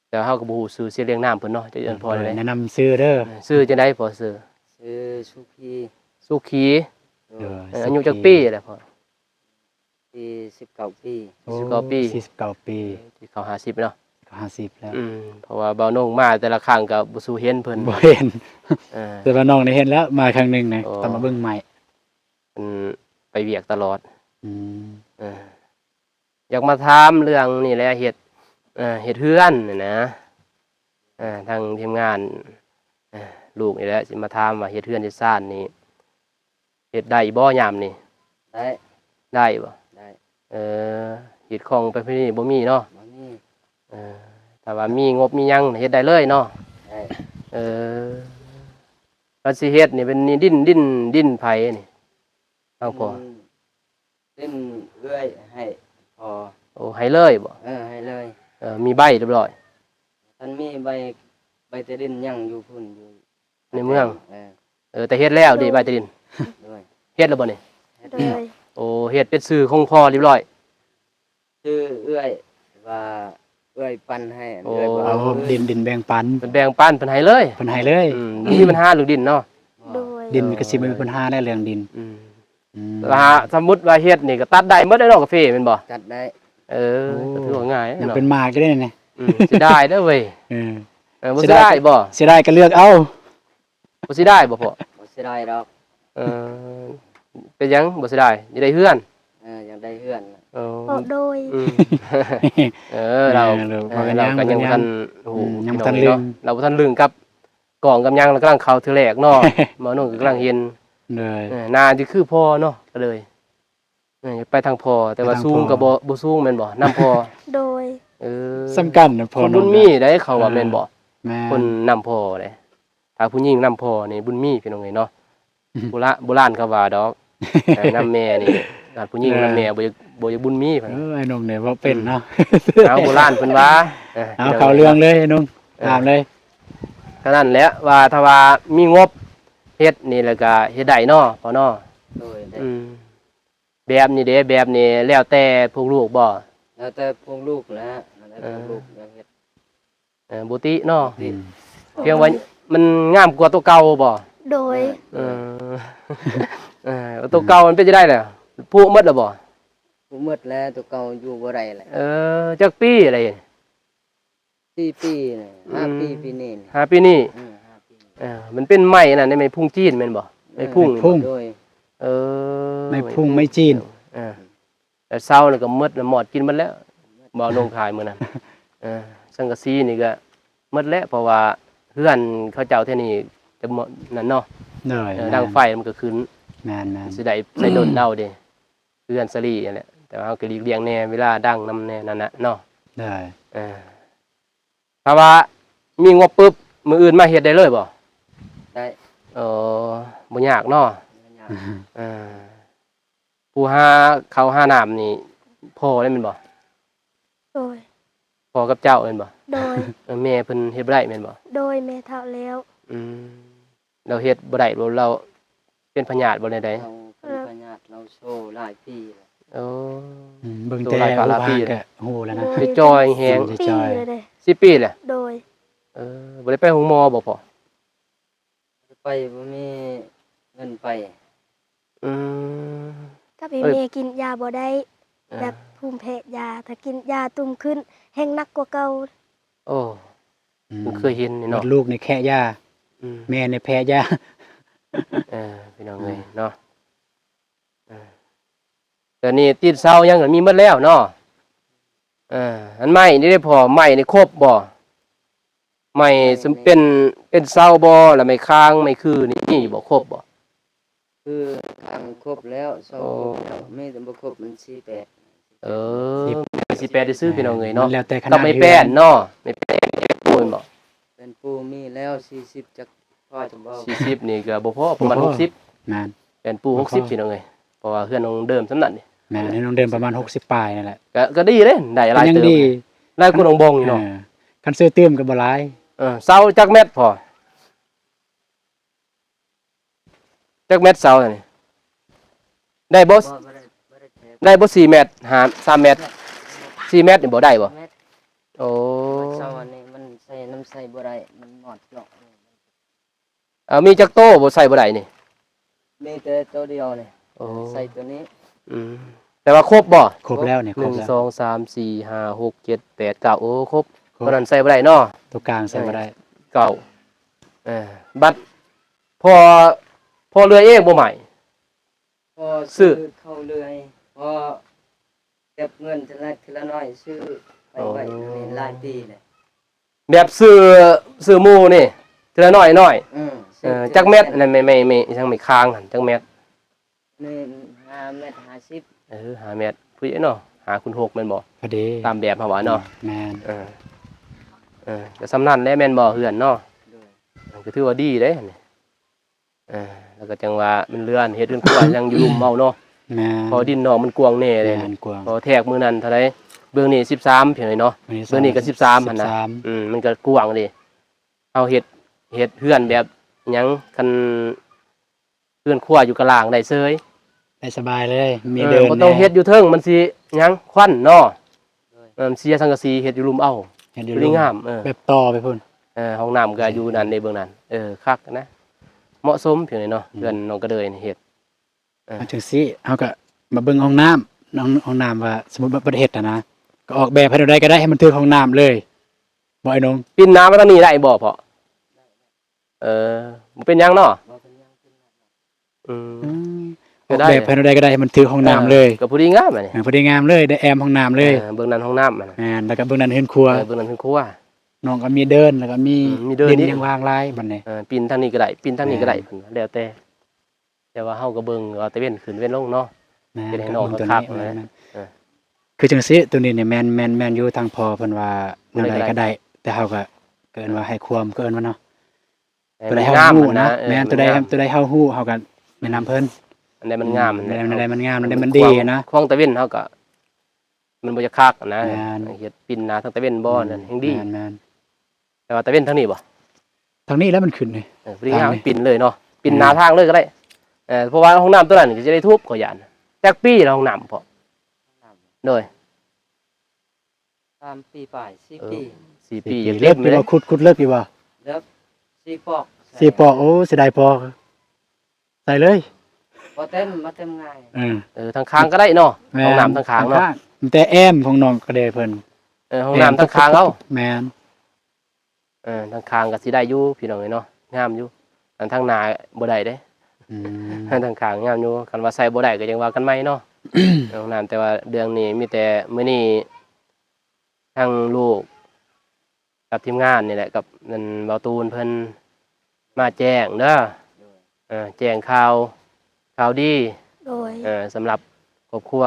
ແຕ່ເຮົາກໍບໍ່ຮູ້ຊື່ສຽງນາມເພິ່ນເນາະ ຈະເອີ້ນພໍ່ໃດ? ແນະນຳຊື່ເດີ. ຊື່ຈັ່ງໃດພໍ່? ຊື່ ຊື່ສຸຂີ. ສຸຂີ. ໂດຍ. ເອີ ອາຍຸຈັກປີແລ້ວພໍ່? ສີ່ສິບເກົ້າປີ. ໂອ້ ສີ່ສິບເກົ້າປີ. ສີ່ສິບເກົ້າປີ ຊິເຂົ້າຫ້າສິບແລ້ວ. ເຂົ້າຫ້າສິບແລ້ວ. ອືມ ເພາະວ່າບ່າວນົງມາແຕ່ລະຄັ້ງກໍບໍ່ສູ່ເຫັນເພິ່ນ. ບໍ່ເຫັນ. ເອີ ແຕ່ວ່ານ້ອງໄດ້ເຫັນແລ້ວ ມາຄັ້ງໜຶ່ງນະ. ອໍ ຕອນມາເບິ່ງໄມ້ ເພິ່ນໄປວຽກຕະຫຼອດ. ອືມ ເອີ ຢາກມາຖາມເລື່ອງນີ້ແຫຼະ ເຮັດ ເອີ ເຮັດເຮືອນນີ້ນະ. ເອີ ທາງທີມງານ ເອີ ລູກນີ້ແຫຼະ ຊິມາຖາມວ່າເຮັດເຮືອນເຮັດຊານນີ້ ເຮັດໄດ້ບໍ່ຍາມນີ້? ໄດ້. ໄດ້ບໍ່? ໄດ້. ເອີ ຮີດຄອງປະເພນີບໍ່ມີເນາະ? ບໍ່ມີ. ເອີ ຖ້າວ່າມີງົບມີຫຍັງເຮັດໄດ້ເລີຍເນາະ? ໄດ້. ເອີ ຄັນຊິເຮັດນີ້ເປັນນີ້ ດິນ ດິນ ດິນໃຜນີ້? ທາງພໍ່. ອືມ ດິນເອື້ອຍໃຫ້ພໍ່. ໂອ້ ໃຫ້ເລີຍບໍ່? ເອີ ໃຫ້ເລີຍ. ເອີ ມີໃບຮຽບຮ້ອຍ? ຄັນມີໃບ ໃບຕາດິນຍັງຢູ່ພຸ້ນ ຢູ່ ໃນເມືອງ. ເອີ ເອີ ແຕ່ເຮັດແລ້ວເດ້ ໂດຍ ໃບຕາດິນ. ໂດຍ ເຮັດແລ້ວບໍ່ນີ້? ໂດຍ ໂອ້ ເຮັດເປັນຊື່ຂອງພໍ່ຮຽບຮ້ອຍ? ຊື່ເອື້ອຍ ວ່າເອື້ອຍປັນໃຫ້ ໂອ້ ເອື້ອຍບໍ່ເອົາ ເອົາ ຄືນ ດິນ ດິນແບ່ງປັນ ເພິ່ນແບ່ງປັນ ເພິ່ນໃຫ້ເລີຍ ເພິ່ນໃຫ້ເລີຍ ອືມ ບໍ່ມີບັນຫາເລື່ອງດິນເນາະ? ໂດຍ ດິນກໍຊິບໍ່ມີບັນຫາແລ້ວເລື່ອງດິນ ອືມ ອືມ ແລ້ວຫາ ສົມມຸດວ່າເຮັດນີ້ກໍຕັດໄດ້ໝົດເລີຍເນາະ ກາເຟແມ່ນບໍ່? ຕັດໄດ້ ເອີ ໂອ້ ກໍຖືວ່າງ່າຍ ຍັງເນາະ ເປັນໝາກຢູ່ເດ້ນີ້ ອືມ ເສຍດາຍເດີເວີຍ ເອີ ເອີ ບໍ່ເສຍດາຍບໍ່? ເສຍດາຍກໍເລືອກເອົາ ບໍ່ເສຍດາຍບໍ່ພໍ່? ບໍ່ເສຍດາຍດອກ ເອີ ເປັນຫຍັງບໍ່ເສຍດາຍ? ຢາກໄດ້ເຮືອນ ເອີ ຢາກໄດ້ເຮືອນ ເອີ ໂດຍ ອືມ ເອີ ລາວ ເອີ ເອີ ເວົ້າກັນ ລາວກໍຍັງບໍ່ທັນຮູ້ ອືມ ຍັງບໍ່ທັນລຶ້ງ ເນາະ ລາວບໍ່ທັນລຶ້ງກັບກ້ອງກັບຫຍັງ ລາວກຳລັງເຂົ້າເທື່ອແລກເນາະ ໝໍໜຸ່ງກໍກຳລັງເຫັນ ໂດຍ ເອີ ໜ້າຈະຄືພໍ່ເນາະ ກໍເລີຍ ເອີ ຢາກໄປທາງພໍ່ ແຕ່ວ່າສູງກໍບໍ່ ບໍ່ສູງແມ່ນບໍ່? ນຳພໍ່ ໂດຍ ເອີ ສ່ຳກັນນະພໍ່ ຄົນບຸນມີໄດ໋ ເຂົາວ່າແມ່ນບໍ່? ແມ່ນ ຄົນນຳພໍ່ເດ້ ຖ້າຜູ້ຍິງນຳພໍ່ນີ້ບຸນມີ ພີ່ນ້ອງເອີຍເນາະ ໂບລານ ໂບລານເຂົາວ່າດອກ ເອີ ນຳແມ່ນີ້ ຖ້າຜູ້ຍິງນຳແມ່ ເອີ ບໍ່ຢາກ ບໍ່ຢາກບຸນມີ ເອີ ອ້າຍໜຸ່ງນີ້ເວົ້າເປັນເນາະ ອືມ ເອົາ ໂບລານເພິ່ນວ່າ ເອີ ເອົາ ເຂົ້າເລື່ອງເລີຍ ອ້າຍໜຸ່ງ ເອີ ຖາມເລີຍ ກໍນັ້ນແຫຼະ ວ່າຖ້າວ່າມີງົບເຮັດນີ້ ແລ້ວກໍເຮັດໄດ້ເນາະ ພໍ່ເນາະ ໂດຍ ອືມ ແບບນີ້ເດ້ ແບບນີ້ແລ້ວແຕ່ພວກລູກບໍ່? ແລ້ວແຕ່ພວກລູກແຫຼະ ແລ້ວແຕ່ພວກລູກຢາກເຮັດ ເອີ ບໍ່ຕິເນາະ ບໍ່ຕິ ອືມ ພຽງວ່າມັນງາມກວ່າຕົວເກົ່າບໍ່? ໂດຍ ເອີ ເອີ ຕົວເກົ່າມັນເປັນຈັ່ງໃດລະ? ຜຸໝົດລະບໍ່? ຜຸໝົດແລ້ວ ຕົວເກົ່າຢູ່ບໍ່ໄດ້ແຫຼະ ເອີ ຈັກປີລະ? ສີ່ປີນີ້ ຫ້າປີ ອືມ ປີນີ້ ຫ້າປີນີ້ ອືມ ຫ້າປີ ເອີ ມັນເປັນໄມ້ອັນນັ້ນ ໄມ້ພຸງຈີນແມ່ນບໍ່? ເອີ ໄມ້ພຸງ ໄມ້ພຸງ ໂດຍ ເອີ ໄມ້ພຸງ ໄມ້ຈີນ ເອີ ແຕ່ເສົານີ້ກໍໝົດລະ ມອດກິນໝົດແລ້ວ ບໍ່ເອົາລົງຂາຍມື້ນັ້ນ ເອີ ສັງກະສີນີ້ກໍໝົດແລ້ວ ເພາະວ່າເຮືອນເຂົາເຈົ້າແຖວນີ້ຈະໝົດນັ້ນເນາະ ໂດຍ ເອີ ແມ່ນ ດັງໄຟມັນກໍຂຶ້ນ ແມ່ນໆ ຊິໄດ້ໃຊ້ດົນເອົາເດ້ ເຮືອນສາລີຫັ້ນແຫຼະ ແຕ່ວ່າເຮົາກໍຫຼີກລ່ຽງແດ່ ເວລາດັງນຳແດ່ນັ້ນນະເນາະ ໂດຍ ເອີ ຖ້າວ່າມີງົບປຶບ ມື້ອື່ນມາເຮັດໄດ້ເລີຍບໍ່? ໄດ້ ເອີ ບໍ່ຍາກເນາະ ບໍ່ຍາກ ເອີ ຜູ້ຫາເຂົ້າຫານ້ຳນີ້ພໍ່ເດ້ແມ່ນບໍ່? ໂດຍ ພໍ່ກັບເຈົ້າແມ່ນບໍ່? ໂດຍ ເອີ ແມ່ເພິ່ນເຮັດບໍ່ໄດ້ແມ່ນບໍ່? ໂດຍ ແມ່ເຖົ້າແລ້ວ ອືມ ລາວເຮັດບໍ່ໄດ້ບໍ່? ລາວເປັນພະຍາດບໍ່ ແນວໃດ? ລາວເປັນພະຍາດ ລາວໂຊຫຼາຍປີແລ້ວ ໂອ້ ອືມ ເບິ່ງແຕ່ຮູບຮ່າງກໍຮູ້ແລ້ວນະ ໂດຍ ຈອຍແຮງ ສິບປີແລ້ວເດ້ ສິບປີແລ້ວ ໂດຍ ເອີ ບໍ່ໄດ້ໄປໂຮງໝໍບໍ່ພໍ່? ບໍ່ໄດ້ໄປ ບໍ່ມີເງິນໄປ ອືມ ກັບໃຫ້ແມ່ກິນຢາບໍ່ໄດ້ ເອີ ແບບພູມແພ້ຢາ ຖ້າກິນຢາຕຸ່ມຂຶ້ນແຮ່ງໜັກກວ່າເກົ່າ ໂອ້ ອືມ ເພິ່ນເຄີຍເຫັນນີ້ເນາະ ເບິດລູກນີ້ແຄະຢາ ອືມ ແມ່ນີ້ແພ້ຢາ ເອີ ພີ່ນ້ອງເອີຍ ອືມ ເນາະ ເອີ ແຕ່ນີ້ຕິດເສົາຫຍັງກໍມີໝົດແລ້ວເນາະ ເອີ ອັນໄມ້ນີ້ເດ້ພໍ່ ໄມ້ນີ້ຄົບບໍ່? ໄມ້ ໄມ້ ເປັນ ເປັນເສົາບໍ່? ແລ້ວໄມ້ຄາງ ໄມ້ຄືນີ້ມີຢູ່ບໍ່? ຄົບບໍ່? ຄືຄາງຄົບແລ້ວ ເສົາ ໂອ້ ຄົບແລ້ວ ມີແຕ່ບໍ່ຄົບມັນສີ່ແປດ ເອີ ສີ່ແປດ ສີ່ແປດຊື່ໆ ພີ່ນ້ອງເອີຍເນາະ ມັນແລ້ວແຕ່ຂະໜາດ ກັບໄມ້ແປ້ນເນາະ ໄມ້ແປ້ນປູນບໍ່? ແປ້ນປູມີແລ້ວສີ່ສິບ ຈັກພໍຈະບໍ່ ສີ່ສິບນີ້ກໍບໍ່ພໍ ປະມານ ບໍ່ພໍ ຫົກສິບ ແມ່ນ ແປ້ນປູ ບໍ່ພໍ ຫົກສິບ ພີ່ນ້ອງເອີຍ ເພາະວ່າເຮືອນນ້ອງເດີມສ່ຳນັ້ນນີ້ ແມ່ນ ເຮືອນນ້ອງເດີມປະມານຫົກສິບປາຍນັ້ນແຫຼະ ກໍ ກໍດີເດ້ ໄດ້ຫຼາຍເຕີບ ກໍຍັງດີ ຫຼາຍກວ່ານ້ອງບອງຢູ່ເນາະ ເອີ ຄັນຊື້ຕື່ມກໍບໍ່ຫຼາຍ ເອີ ເສົາຈັກແມັດພໍ? ຈັກແມັດເສົານີ້ ໄດ້ບໍ່? ບໍ່ ບໍ່ໄດ້ ບໍ່ໄດ້ແທກ ໄດ້ບໍ່ ສີ່ແມັດ ຫ້າ ສາມແມັດ ສີ່ແມັດນີ້ບໍ່ໄດ້ບໍ່? ແມັດ ໂອ້ ເສົາອັນນີ້ມັນໃສ່ ນຳໃສ່ບໍ່ໄດ້ ມັນໝອດເຈາະ ເອົາ ມີຈັກໂຕບໍ່ໃສ່ບໍ່ໄດ້ນີ້? ມີແຕ່ໂຕດຽວນີ້ ໂອ້ ໃສ່ໂຕນີ້ ອືມ ແຕ່ວ່າຄົບບໍ່? ຄົບແລ້ວນີ້ ຄົບແລ້ວ ໜຶ່ງ ສອງ ສາມ ສີ່ ຫ້າ ຫົກ ເຈັດ ແປດ ເກົ້າ ໂອ້ ຄົບ ຄົບ ໂຕນັ້ນໃສ່ບໍ່ໄດ້ເນາະ ໂຕກາງໃສ່ບໍ່ໄດ້ ເອີ ເກົ້າ ເອີ ບັດພໍ່ ພໍ່ເລື່ອຍເອງບໍ່ໄໝ? ພໍ່ ຊື້ ຊື້ເຂົ້າເລື່ອຍ ພໍ່ເກັບເງິນທີລະ ທີລະໜ້ອຍ ຊື້ໄປໄວ້ ອໍ ນີ້ຫຼາຍປີແລ້ວ ແບບຊື້ ຊື້ໝູ່ນີ້ ທີລະໜ້ອຍໜ້ອຍ ອືມ ເອີ ຊື້ ຈັກແມັດ ຈັກແມັດ ອັນນັ້ນ ໄມ້ ໄມ້ ໄມ້ ອີຫຍັງ ໄມ້ຄາງຫັ້ນ ຈັກແມັດ? ນີ້ ຫ້າແມັດຫ້າສິບ ເອີ ຫ້າແມັດ ພໍດີເນາະ ຫ້າຄູນຫົກແມ່ນບໍ່? ພໍດີ ຕາມແບບເຮົາວ່າເນາະ ແມ່ນ ເອີ ເອີ ກໍສ່ຳນັ້ນແຫຼະແມ່ນບໍ່ ເຮືອນເນາະ? ໂດຍ ເອີ ກໍຖືວ່າດີເດ້ນີ້ ເອີ ແລ້ວກໍຈັ່ງວ່າມັນເຫຼືອເຮັດເຮືອນຄົວ ຍັງຢູ່ລຸ່ມເຮົາເນາະ ແມ່ນ ເພາະດິນນອກມັນກວ້າງແດ່ເດ້ ແມ່ນ ກວ້າງ ເພາະແທກມື້ນັ້ນເທົ່າໃດ ເບື້ອງນີ້ສິບສາມ ພີ່ນ້ອງເນາະ ເບື້ອງນີ້ກໍສິບສາມຫັ້ນນະ ສິບສາມ ອືມ ມັນກໍກວ້າງເດ້ ເຮົາເຮັດ ເຮັດເຮືອນແບບຫຍັງ ຄັນ ເຮືອນຄົວຢູ່ກະລ່າງໄດ້ເສີຍ ໄດ້ສະບາຍເລີຍ ມີເດີນ ບໍ່ຕ້ອງເຮັດຢູ່ເທິງ ມັນຊິຫຍັງ ຄວັນເນາະ. ເອີ ເສຍສັງກະສີ ເຮັດຢູ່ລຸ່ມເອົາ ເຮັດຢູ່ລຸ່ມ ດີງາມ. ເອີ ແບບຕໍ່ໄປພຸ້ນ. ເອີ ຫ້ອງນ້ຳກໍຢູ່ນັ້ນເດ້ ເບິ່ງນັ້ນ. ເອີ ຄັກນະ ເໝາະສົມພຽງນີ້ເນາະ. ອືມ ເຮືອນນ້ອງກະເດີຍນີ້ເຮັດ. ເອີ ເອົາຈັ່ງຊີ້ ເຮົາກໍມາເບິ່ງຫ້ອງນ້ຳ ຫ້ອງ ຫ້ອງນ້ຳວ່າ ສົມມຸດວ່າເພິ່ນເຮັດຫັ້ນນະ ກໍອອກແບບໃຫ້ແນວໃດກໍໄດ້ ໃຫ້ມັນຖືກຫ້ອງນ້ຳເລີຍ ບໍ່ອ້າຍນົງ? ປິ່ນໜ້າມາທາງນີ້ໄດ້ບໍ່ພໍ່? ເອີ ບໍ່ເປັນຫຍັງເນາະ. ອືມ ອືມ ກໍໄດ້ ອອກແບບໃຫ້ແນວໃດກໍໄດ້ ໃຫ້ມັນຖືກຫ້ອງນ້ຳເລີຍ. ເອີ ກໍພໍດີງາມອັນນີ້. ເອີ ພໍດີງາມເລີຍ ໄດ້ແອ້ມຫ້ອງນ້ຳເລີຍ. ເອີ ເບິ່ງນັ້ນຫ້ອງນ້ຳ. ແມ່ນ ແລ້ວກໍເບິ່ງນັ້ນເຮືອນຄົວ. ເອີ ເບິ່ງນັ້ນເຮືອນຄົວ. ນ້ອງກໍມີເດີນ ແລ້ວກໍມີ ອືມ ມີເດີນ ດິນຍັງວ່າງຫຼາຍບັດນີ້. ເອີ ປິ່ນທາງນີ້ກໍໄດ້ ປິ່ນທາງນີ້ກໍໄດ້ ແມ່ນ ແລ້ວແຕ່. ແຕ່ວ່າເຮົາກໍເບິ່ງວ່າຕາເວັນຂຶ້ນເວັນລົງເນາະ. ແມ່ນ ເຮັດໃຫ້ນ້ອງຄັກໆ ແມ່ນ ແມ່ນ ເອີ ຄືຈັ່ງຊີ້ ໂຕນີ້ນີ້ແມ່ນ ແມ່ນ ແມ່ນຢູ່ ທາງພໍ່ເພິ່ນວ່າແນວໃດກໍໄດ້ ແຕ່ເຮົາກໍ ກໍເອີ້ນວ່າໃຫ້ຄວາມ ກໍເອີ້ນວ່າເນາະ ໃຫ້ ຕົວໃດເຮົາຮູ້ນະ. ເອີ ແມ່ນ ຕົວໃດ ຕົວໃດເຮົາຮູ້ ເຮົາກໍແນະນຳເພິ່ນ. ອັນໃດມັນງາມ ອືມ ອັນໃດມັນງາມ ອັນໃດມັນດີນະ. ຂອງຕາເວັນເຮົາກໍ ມັນບໍ່ຢາກຄັກນະ. ແມ່ນ ເຮັດປິ່ນໜ້າທາງຕາເວັນບໍ່ ອືມ ນັ້ນແຮ່ງດີ. ແມ່ນ ແມ່ນ ແຕ່ວ່າຕາເວັນທາງນີ້ບໍ່? ທາງນີ້ແຫຼະມັນຂຶ້ນນີ້. ເອີ ພໍດີງາມ ທາງນີ້ ປິ່ນເລີຍເນາະ ປິ່ນໜ້າ ແມ່ນ ທາງເລີຍກໍໄດ້. ເອີ ເພາະວ່າຫ້ອງນ້ຳຕົວນັ້ນກໍຈະໄດ້ທຸບ ຂ້ອຍຢ້ານ. ຈັກປີແລ້ວຫ້ອງນ້ຳພໍ່? ໂດຍ ສາມປີປາຍ ສີ່ ເອີ ປີ ສີ່ປີ ສີ່ປີ ຢາກເລິກຢູ່ເດ້. ຂຸດ ຂຸດເລິກຢູ່ບໍ່? ເລິກ ສີ່ປອກ ສີ່ປອກ. ໂອ້ ເສຍດາຍປອກ ໃສ່ເລີຍ ບໍ່ເຕັມ ບໍ່ເຕັມງ່າຍ. ເອີ ເອີ ທາງຂ້າງກໍໄດ້ເນາະ. ແມ່ນ ຫ້ອງນ້ຳທາງຂ້າງເນາະ ທາງຂ້າງ ມີແຕ່ແອ້ມຂອງນ້ອງກະເດີຍເພິ່ນ. ເອີ ຫ້ອງນ້ຳທາງຂ້າງເອົາ. ແມ່ນ ເອີ ທາງຂ້າງກໍຊິໄດ້ຢູ່ພີ່ນ້ອງເອີຍເນາະ ງາມຢູ່. ອັນທາງໜ້າບໍ່ໄດ້ເດ້. ອືມ ທາງຂ້າງງາມຢູ່ ຄັນວ່າໃສ່ບໍ່ໄດ້ກໍຈັ່ງວ່າກັນໃໝ່ເນາະ. ຫ້ອງນ້ຳ ແຕ່ວ່າເລື່ອງນີ້ມີແຕ່ມື້ນີ້ ທາງລູກກັບທີມງານນີ້ແຫຼະ ກັບອັນເບົາຕູນເພິ່ນມາແຈ້ງເດີ. ເອີ ແຈ້ງຂ່າວ ຂ່າວດີ. ໂດຍ ເອີ ສຳລັບຄອບຄົວ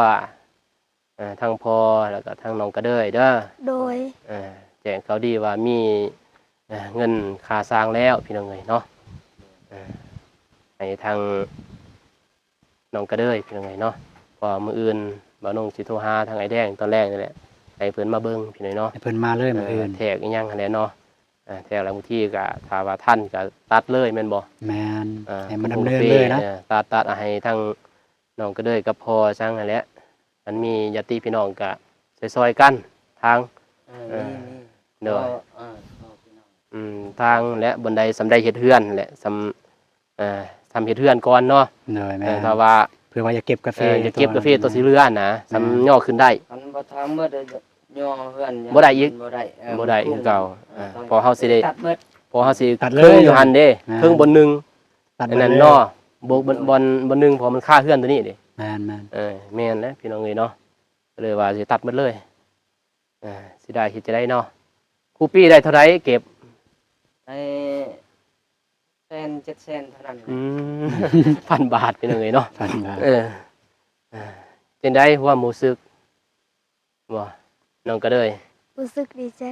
ເອີ ທັງພໍ່ ແລ້ວກໍທັງນ້ອງກະເດີຍເດີ. ໂດຍ ເອີ ແຈ້ງຂ່າວດີວ່າມີ ເອີ ເງິນຄ່າສ້າງແລ້ວພີ່ນ້ອງເອີຍເນາະ. ເອີ ໃຫ້ທາງ ນ້ອງກະເດີຍ ພີ່ນ້ອງເອີຍເນາະ. ເພາະວ່າມື້ອື່ນບ່າວນົງຊິໂທຫາທາງອ້າຍແດງຕອນແລງນີ້ແຫຼະ ໃຫ້ເພິ່ນມາເບິ່ງພີ່ນ້ອງເນາະ ໃຫ້ເພິ່ນມາເລີຍມື້ອື່ນ ແທກອີ່ຫຍັງຫັ້ນແຫຼະເນາະ. ແທກແລ້ວບາງທີກໍຖ້າວ່າທັນກໍຕັດເລີຍແມ່ນບໍ່? ແມ່ນ ເອີ ໃຫ້ມັນດຳເນີນເລີຍນະ. ເອີ ຕັດ ຕັດໃຫ້ທາງນ້ອງກະເດີຍກັບພໍ່ຊ່າງຫັ້ນແຫຼະ ຄັນມີຍາດຕິພີ່ນ້ອງກໍຊ່ອຍໆກັນທາງ. ເອີ ເອີ ມີ ມີ ໂດຍ ເອີ ອືມ ທາງແຫຼະ ບ່ອນໃດສ່ຳໃດເຮັດເຮືອນແຫຼະ ສ່ຳ ເອີ ສ່ຳເຮັດເຮືອນກ່ອນເນາະ. ໂດຍ ແມ່ນ ເອີ ຖ້າວ່າ ເພື່ອວ່າຢາກເກັບກາເຟ ເອີ ຢາກເກັບກາເຟ ໂຕ ໂຕຊິເຫຼືອນະ ແມ່ນ ສ່ຳຍໍຂຶ້ນໄດ້. ຄັນບໍ່ທາງໝົດ ຍໍເຮືອນ ບໍ່ໄດ້ອີກ ບໍ່ໄດ້ ເອີ ບໍ່ໄດ້ຄືເກົ່າ. ເອີ ເພາະເຮົາຊິໄດ້ ຕັດໝົດ ເພາະເຮົາຊິ ຕັດເລີຍ ເຄິ່ງຢູ່ຫັ້ນເດ້ ແມ່ນ ເຄິ່ງບ່ອນໜຶ່ງ ຕັດໝົດ ອັນນັ້ນເລີຍເນາະ. ບໍ່ ບ່ອນ ບ່ອນ ບ່ອນໜຶ່ງ ເພາະມັນຄາເຮືອນໂຕນີ້ເດ້. ແມ່ນໆ ເອີ ແມ່ນແຫຼະພີ່ນ້ອງເອີຍເນາະ ກໍເລີຍວ່າຊິຕັດໝົດເລີຍ. ເອີ ຊິໄດ້ເຮັດຈັ່ງໃດເນາະ? ຄູ່ປີໄດ້ເທົ່າໃດເກັບ? ໄດ້ແສນ ເຈັດແສນເທົ່ານັ້ນແຫຼະ. ອືມ ພັນບາດ ພີ່ນ້ອງເອີຍເນາະ ພັນບາດ. ເອີ ເອີ ຈັ່ງໃດຄວາມຮູ້ສຶກບໍ່ ນ້ອງກະເດີຍ? ຮູ້ສຶກດີໃຈ.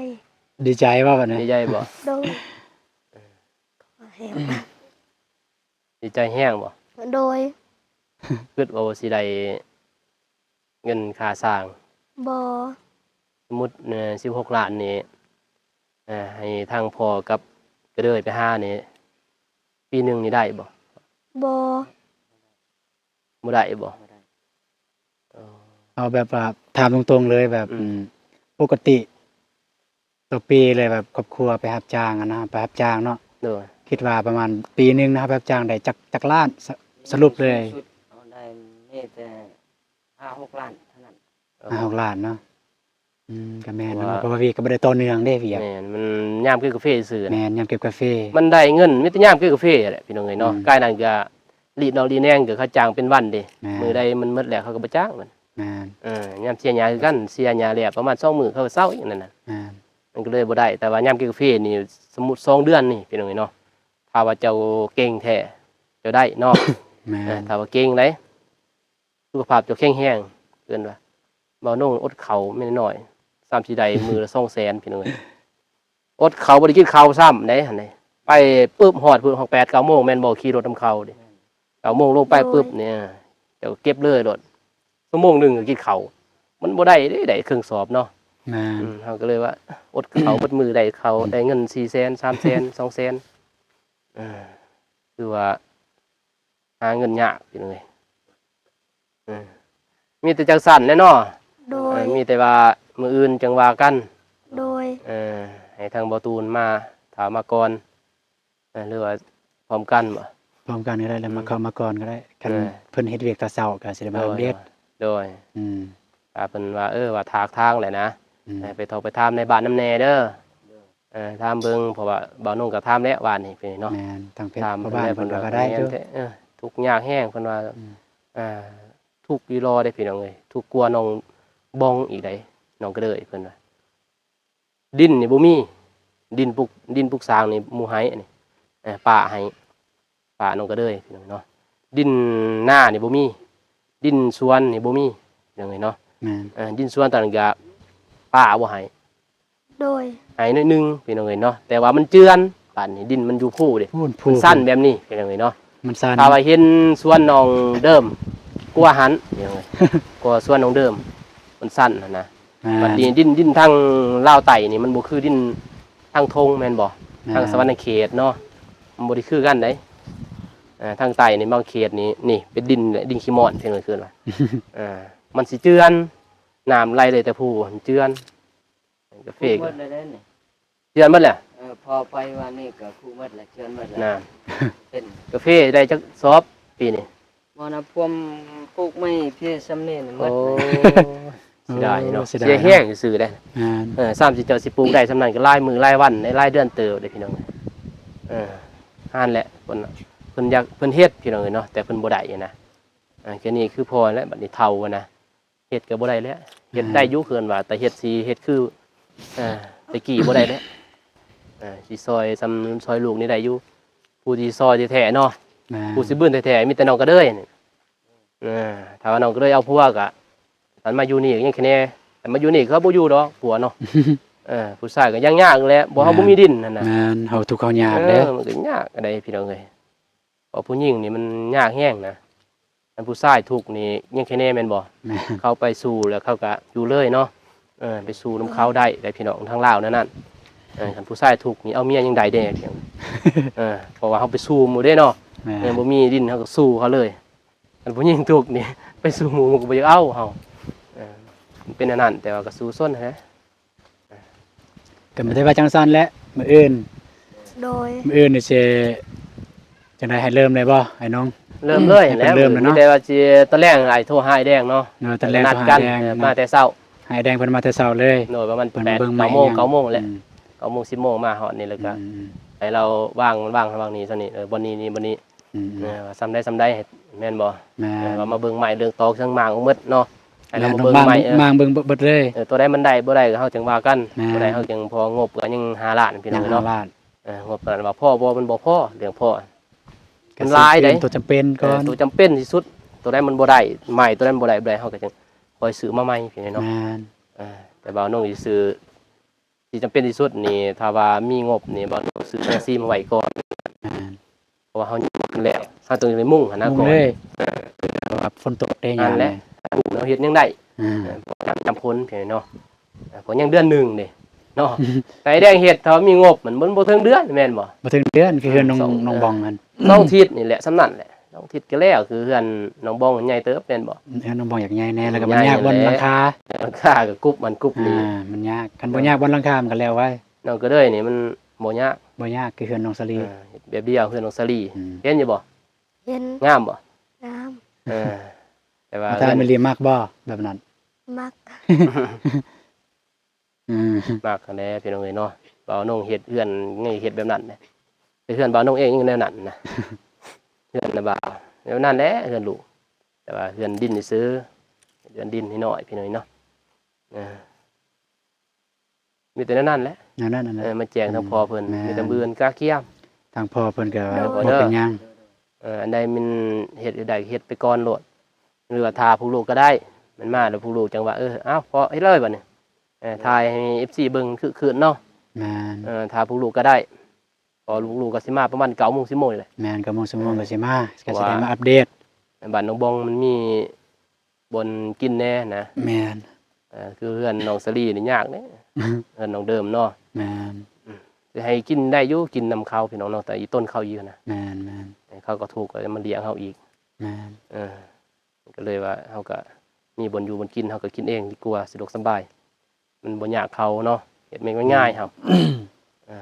ດີໃຈບໍ່ບັດນີ້? ດີໃຈບໍ່? ໂດຍ. ດີໃຈແຮງບໍ່? ໂດຍ. ຄິດວ່າຊິໄດ້ເງິນຄ່າສ້າງ? ບໍ່. ສົມມຸດ ເອີ ສິບຫົກລ້ານນີ້ ເອີ ໃຫ້ທາງພໍ່ກັບກະເດີຍໄປຫານີ້ ປີໜຶ່ງນີ້ໄດ້ບໍ່? ບໍ່. ບໍ່ໄດ້ບໍ່? ບໍ່ໄດ້. ເອີ ເອົາແບບວ່າຖາມຕົງໆເລີຍ ແບບ ອືມ ປົກກະຕິຕໍ່ປີເລີຍ ແບບຄອບຄົວໄປຮັບຈ້າງຫັ້ນນະ ໄປຮັບຈ້າງເນາະ. ໂດຍ. ຄິດວ່າປະມານປີໜຶ່ງນະ ໄປຮັບຈ້າງໄດ້ຈັກ ຈັກລ້ານ ສະ ສະຫຼຸບເລີຍ? ສູງສຸດເຮົາໄດ້ມີແຕ່ຫ້າຫົກລ້ານເທົ່ານັ້ນ. ເອີ ຫ້າຫົກລ້ານເນາະ. ອືມ ກໍແມ່ນເນາະ ເພາະວ່າ ເພາະວ່າວຽກກໍບໍ່ໄດ້ຕໍ່ເນື່ອງເດ້ ວຽກ. ແມ່ນ ມັນຍາມເກັບກາເຟຊື່ໆ. ແມ່ນ ຍາມເກັບກາເຟ ມັນໄດ້ເງິນມີແຕ່ຍາມເກັບກາເຟແຫຼະ ພີ່ນ້ອງເອີຍເນາະ. ອືມ ກາຍນັ້ນກໍລີດນອກລີດແນງ ກໍເຂົາຈ້າງເປັນວັນເດ້. ແມ່ນ ມື້ໃດມັນໝົດແລ້ວ ເຂົາກໍບໍ່ຈ້າງມັນ. ແມ່ນ. ເອີ ຍາມເສຍຫຍ້າຄືກັນ ເສຍຫຍ້າແລ້ວປະມານສອງມື້ ເຂົາກໍເຊົາອີກນັ້ນນະ. ແມ່ນ. ມັນກໍເລີຍບໍ່ໄດ້. ແຕ່ວ່າຍາມເກັບກາເຟນີ້ ສົມມຸດສອງເດືອນນີ້ ພີ່ນ້ອງເອີຍເນາະ ຖ້າວ່າເຈົ້າເກັ່ງແທ້ ເຈົ້າໄດ້ເນາະ. ແມ່ນ. ເອີ ຖ້າວ່າເກັ່ງໄດ ສຸຂະພາບເຈົ້າແຂງແຮງ ເອີ້ນວ່າ ເບົານົງອົດເຂົ້າແມ່ນນ້ອຍ ສ່ຳຊິໄດ້ມື້ລະສອງແສນ ພີ່ນ້ອງເອີຍ. ອົດເຂົ້າ ບໍ່ໄດ້ກິນເຂົ້າຊ້ຳໃດຫັ້ນເດ. ໄປປຶບ ຮອດພຸ້ນ ຮອດແປດເກົ້າໂມງແມ່ນບໍ່? ຂີ່ລົດນຳເຂົາເດ ເກົ້າໂມງລົງໄປປຶບນີ້ ເຈົ້າເກັບເລີຍໂລດ ຊົ່ວໂມງໜຶ່ງກໍກິນເຂົ້າ ມັນບໍ່ໄດ້ເດ້ ໄດ້ເຄິ່ງສອບເນາະ. ແມ່ນ. ອືມ ເຮົາກໍເລີຍວ່າ ອົດເຂົ້າເບິດມື້ ໄດ້ເຂົ້າ ໄດ້ເງິນສີ່ແສນ ສາມແສນ ສອງແສນ ເອີ ຄືວ່າ ຫາເງິນຍາກພີ່ນ້ອງເອີຍ. ເອີ ມີແຕ່ຈັ່ງຊັ້ນແຫຼະເນາະ. ໂດຍ ເອີ ມີແຕ່ວ່າມື້ອື່ນຈັ່ງວ່າກັນ. ໂດຍ ເອີ ໃຫ້ທາງບໍ່ຕູນມາ ຖ້າມາກ່ອນ ເອີ ຫຼືວ່າພ້ອມກັນບໍ? ພ້ອມກັນກໍໄດ້ ແລ້ວມາ ອືມ ເຂົ້າມາກ່ອນກໍໄດ້. ຄັນ ເອີ ເພິ່ນເຮັດວຽກແຕ່ເຊົ້າກໍຊິໄດ້ມາອັບເດດ. ໂດຍ ອືມ ຖ້າເພິ່ນວ່າ ເອີ ວ່າຖາກທາງແຫຼະນະ ອືມ ໃຫ້ໄປທອກໄປຖາມໃນບ້ານນຳແດ່ເດີ. ເອີ ຖາມເບິ່ງ ເພາະວ່າບ່າວນົງກໍຖາມແລ້ວວານນີ້ເພິ່ນເນາະ. ແມ່ນ ທາງເພຈພໍ່ບ້ານເພິ່ນກໍໄດ້ຢູ່. ເອີ ທຸກຍາກແຮງເພິ່ນວ່າ. ອືມ ອ່າ ທຸກອີ່ຫຼໍເດ້ພີ່ນ້ອງເອີຍ ທຸກກວ່ານ້ອງບອງອີກໃດ໋ ນ້ອງກະເດີຍເພິ່ນວ່າ. ດິນນີ້ບໍ່ມີ ດິນປຸກ ດິນປຸກສ້າງນີ້ໝູ່ໃຫ້ອັນນີ້ ເອີ ປ້າໃຫ້ ປ້ານ້ອງກະເດີຍພີ່ນ້ອງເນາະ. ດິນນານີ້ບໍ່ມີ ດິນສວນນີ້ບໍ່ມີພີ່ນ້ອງເອີຍເນາະ. ແມ່ນ ເອີ ດິນສວນຕອນນັ້ນກະປ້າບໍ່ໃຫ້. ໂດຍ ໃຫ້ໜ້ອຍໜຶ່ງພີ່ນ້ອງເອີຍເນາະ ແຕ່ວ່າມັນເຈື່ອນ. ບາດນີ້ດິນມັນຢູ່ພູເດ້ ພູນ ພູ ມັນຊັນແບບນີ້ພີ່ນ້ອງເອີຍເນາະ. ມັນຊັນ ຖ້າວ່າເຫັນສວນນ້ອງເດີມກວ່າຫັ້ນພີ່ນ້ອງເອີຍ ກວ່າສວນນ້ອງເດີມ ມັນຊັນຫັ້ນນະ. ແມ່ນ ບັດນີ້ດິນ ດິນທາງລາວໃຕ້ນີ້ມັນບໍ່ຄືດິນທາງທົ່ງແມ່ນບໍ່? ແມ່ນ ທາງສະຫວັນນະເຂດເນາະ ມັນບໍ່ໄດ້ຄືກັນໃດ໋. ເອີ ທາງໃຕ້ນີ້ບາງເຂດນີ້ ນີ້ເປັນດິນ ດິນຂີ້ມອນເພິ່ນວ່າ ເອີ ມັນຊິເຈື່ອນ ນ້ຳໄຫຼໄດ້ແຕ່ພູ ມັນເຈື່ອນ. ກາເຟ ປູກໝົດແລ້ວເດ້ນີ້ ເຈື່ອນໝົດແລ້ວ. ເອີ ພໍໄປວານນີ້ກໍປູກໝົດແລ້ວ ເຈື່ອນໝົດແລ້ວ. ນັ້ນ ເປັນ ກາເຟໄດ້ຈັກຊອບປີນີ້? ບໍ່ນະ ພວມປູກໄມ້ເພຊ່ຳນີ້ໝົດ. ໂອ້ ເສຍດາຍເນາະ ເສຍດາຍເນາະ ເສຍແຮງຊື່ໆເດ້. ແມ່ນ ເອີ ຊ້ຳຊິເຈົ້າຊິປູກໄດ້ຊ່ຳນັ້ນກໍຫຼາຍມື້ຫຼາຍວັນ ຫຼາຍເດືອນເຕີບເດ້ພີ່ນ້ອງ. ເອີ ຫັ້ນແຫຼະ ເພິ່ນ ເພິ່ນຢາກ ເພິ່ນເຮັດພີ່ນ້ອງເອີຍເນາະ ແຕ່ເພິ່ນບໍ່ໄດ້ນະ. ເອີ ແຄ່ນີ້ຄືພໍແລ້ວ ບັດນີ້ເຖົ້ານະ ເຮັດກໍບໍ່ໄດ້ແລ້ວ. ເຮັດໄດ້ຢູ່ ເອີ ເພິ່ນວ່າ ແຕ່ເຮັດຊິເຮັດຄື ເອີ ແຕ່ກີ້ບໍ່ໄດ້ແລ້ວ. ເອີ ຊິຊ່ອຍຊ່ຳຊ່ອຍລູກນີ້ໄດ້ຢູ່ ຜູ້ທີ່ຊ່ອຍແທ້ໆເນາະ. ແມ່ນ ຜູ້ຊິບືນແທ້ໆ ມີແຕ່ນ້ອງກະເດີຍນີ້. ເອີ ຖ້າວ່ານ້ອງກະເດີຍເອົາຜົວກະ ຄັນມາຢູ່ນີ້ກໍຍັງຄະແນ ຄັນມາຢູ່ນີ້ເຂົາບໍ່ຢູ່ດອກຜົວເນາະ. ເອີ ຜູ້ຊາຍກໍຍັງຍາກແຫຼະ ບໍ່ ເຮົາ ແມ່ນ ບໍ່ມີດິນຫັ້ນນະ. ແມ່ນ ເຮົາທຸກເຮົາຍາກເດ້. ເອີ ມັນກໍຍາກໄດ໋ພີ່ນ້ອງເອີຍ ເພາະຜູ້ຍິງນີ້ມັນຍາກແຮງນະ. ອັນຜູ້ຊາຍທຸກນີ້ຍັງຄະແນແມ່ນບໍ່? ແມ່ນ ເຂົາໄປສູ້ແລ້ວເຂົາກໍຢູ່ເລີຍເນາະ. ເອີ ໄປສູ້ນຳເຂົາໄດ້ ໄດ້ພີ່ນ້ອງທາງລາວແນວນັ້ນ. ເອີ ຄັນຜູ້ຊາຍທຸກນີ້ເອົາເມຍຍັງໄດ້ເດ້ ເອີ ເພາະວ່າເຮົາໄປສູ້ໝູ່ເດ້ເນາະ. ແມ່ນ ຍັງບໍ່ມີດິນເຮົາກໍສູ້ເຂົາເລີຍ. ຄັນຜູ້ຍິງທຸກນີ້ໄປສູ້ໝູ່ ໝູ່ກໍບໍ່ຢາກເອົາເຮົາ. ເອີ ມັນເປັນແນວນັ້ນ ແຕ່ວ່າກໍສູ້ຊົນຫັ້ນແຫຼະ. ກໍມີແຕ່ວ່າຈັ່ງຊັ້ນແຫຼະ ມື້ອື່ນ ໂດຍ ມື້ອື່ນນີ້ຊິຈັ່ງໃດ ໃຫ້ເລີ່ມເລີຍບໍ່ອ້າຍນ້ອງ? ເລີ່ມເລີຍແຫຼະ ເລີ່ມແລ້ວເນາະ. ມີແຕ່ວ່າຊິຕອນແລງອ້າຍໂທຫາອ້າຍແດງເນາະ. ເອີ ຕອນແລງໂທຫາອ້າຍແດງ ເອີ ມາແຕ່ເຊົ້າ ໃຫ້ອ້າຍແດງເພິ່ນມາແຕ່ເຊົ້າເລີຍ. ໂດຍ ປະມານແປດ ເກົ້າໂມງ ເກົ້າໂມງແຫຼະ. ອືມ ເກົ້າໂມງ ສິບໂມງມາຮອດນີ້ ແລ້ວກໍ ອືມ ໃຫ້ລາວວາງ ວາງ ວາງນີ້ຊຳນີ້ ເອີ ບ່ອນນີ້ ນີ້ ບ່ອນນີ້. ອືມ ເອີ ວ່າຊ່ຳໃດຊ່ຳໃດ ແມ່ນບໍ່? ແມ່ນ ເອີ ວ່າມາເບິ່ງໄມ້ເລື່ອງຕອກເຊິ່ງໝາກໝົດເນາະ. ໃຫ້ເຮົາມາເບິ່ງໄມ້ ເອີ ເບິ່ງເບິດເລີຍ. ເອີ ຕົວໃດມັນໄດ້ບໍ່ໄດ້ກໍເຮົາຈັ່ງວ່າກັນ. ແມ່ນ ຕົວໃດເຮົາຈັ່ງພໍ ງົບກໍຍັງຫ້າລ້ານພີ່ນ້ອງເນາະ. ເອີ ງົບຕົວນັ້ນວ່າພໍບໍ່ ມັນບໍ່ພໍ ເລື່ອງພໍ ມັນຫຼາຍໃດ໋. ຕົວຈຳເປັນກ່ອນ ເອີ ຕົວຈຳເປັນທີ່ສຸດ. ຕົວໃດມັນບໍ່ໄດ້ ໄມ້ຕົວໃດມັນບໍ່ໄດ້ ບໍ່ໄດ້ ເຮົາກໍຈັ່ງຄ່ອຍຊື້ມາໃໝ່ພີ່ນ້ອງເນາະ. ແມ່ນ ເອີ ແຕ່ບ່າວນົງຊິຊື້ ທີ່ຈຳເປັນທີ່ສຸດນີ້ ຖ້າວ່າມີງົບນີ້ ບ່າວນົງຊື້ສັງກະສີມາໄວ້ກ່ອນ. ແມ່ນ ເພາະວ່າເຮົາແລ້ວ ເຮົາຕ້ອງໄດ້ມຸງຫັ້ນນະ ມຸງກ່ອນເລີຍ. ເອີ ເພາະວ່າຝົນຕົກເດ້ ຍາມນີ້ ເຮົາເຮັດຫຍັງໄດ້. ອືມ ເອີ ເພາະວ່າຍາມຝົນພີ່ນ້ອງເນາະ. ເອີ ເພາະຍັງເດືອນໜຶ່ງເດ້ເນາະ. ໄປແດງເຮັດ ຖ້າມີງົບ ມັນ ມັນບໍ່ເຖິງເດືອນແມ່ນບໍ່? ບໍ່ເຖິງເດືອນ ຄືເຮືອນນ້ອງ ເອີ ນ້ອງບອງຫັ້ນ ສອງທິດນີ້ແຫຼະ ສ່ຳນັ້ນແຫຼະ. ສອງທິດກໍແລ້ວ ຄືເຮືອນນ້ອງບອງໃຫຍ່ເຕີບແມ່ນບໍ່? ເຮືອນນ້ອງບອງຢາກໃຫຍ່ແດ່ ແລ້ວກໍມັນຍາກບ່ອນຫຼັງຄາ ຫຼັງຄາກໍກຸບມັນກຸບນີ້. ອ່າ ມັນຍາກ ຄັນບໍ່ຍາກບ່ອນຫຼັງຄາມັນກໍແລ້ວໄວ. ນ້ອງກະເດີຍນີ້ມັນບໍ່ຍາກ ບໍ່ຍາກ ຄືເຮືອນນ້ອງສາລີ. ເອີ ເຮັດແບບດຽວເຮືອນນ້ອງສາລີ. ອືມ ເຫັນຢູ່ບໍ່? ເຫັນ ງາມບໍ່? ງາມ. ເອີ ແຕ່ວ່າ ມາຕາມ ເຮືອນ ມີລີມັກບໍ່ແບບນັ້ນ? ມັກ. ອືມ ມັກຫັ້ນແຫຼະພີ່ນ້ອງເອີຍເນາະ. ບ່າວນົງເຮັດເຮືອນ ຍັງເຮັດແບບນັ້ນເດ້. ແຕ່ເຮືອນບ່າວນົງເອງຍັງແນວນັ້ນນະ. ເຮືອນນະບ່າວ ແນວນັ້ນແຫຼະເຮືອນລູກ. ແຕ່ວ່າເຮືອນດິນຊື່ໆ ເຮືອນດິນນ້ອຍໆ ພີ່ນ້ອງເນາະ. ເອີ ມີແຕ່ແນວນັ້ນແຫຼະ ແນວນັ້ນ ເອີ ມາແຈ້ງທາງພໍ່ເພິ່ນ. ແມ່ນ ມີແຕ່ມື້ອື່ນກະກຽມ ທາງພໍ່ເພິ່ນກໍ ໂດຍ ບໍ່ເປັນຫຍັງ. ເອີ ອັນໃດມັນເຮັດໄດ້ເຮັດໄປກ່ອນໂລດ ຫຼືວ່າຖ້າພວກລູກກໍໄດ້. ມັນມາແລ້ວພວກລູກຈັ່ງວ່າ ເອີ ເອົາພໍ່ເຮັດເລີຍບັດນີ້. ເອີ ຖ່າຍໃຫ້ເອັຟຊີເບິ່ງຄຶກຄື້ນເນາະ. ແມ່ນ ເອີ ຖ້າພວກລູກກໍໄດ້ ເພາະລູກໆກໍຊິມາປະມານເກົ້າໂມງ ສິບໂມງນີ້ແຫຼະ. ແມ່ນ ເກົ້າໂມງ ສິບໂມງ ເອີ ກໍຊິມາ ກໍຊິໄດ້ມາອັບເດດ ບ້ານໜອງບອງມັນມີບ່ອນກິນແດ່ນະ. ແມ່ນ ເອີ ຄືເຮືອນນ້ອງສາລີນີ້ຍາກເດ້ ເຮືອນນ້ອງເດີມເນາະ. ແມ່ນ ອືມ ຊິໃຫ້ກິນໄດ້ຢູ່ ກິນນຳເຂົາພີ່ນ້ອງເນາະ ແຕ່ອີ່ຕົນເຂົາຢູ່ນະ. ແມ່ນໆ ເຂົາກໍທຸກ ກໍມາລ້ຽງເຮົາອີກ. ແມ່ນ ເອີ ກໍເລີຍວ່າເຮົາກໍມີບ່ອນຢູ່ບ່ອນກິນ ເຮົາກໍກິນເອງດີກວ່າ ສະດວກສະບາຍ ມັນບໍ່ຍາກເຂົາເນາະ ເຮັດແມ່ນງ່າຍໆ ເຮົາ ເອີ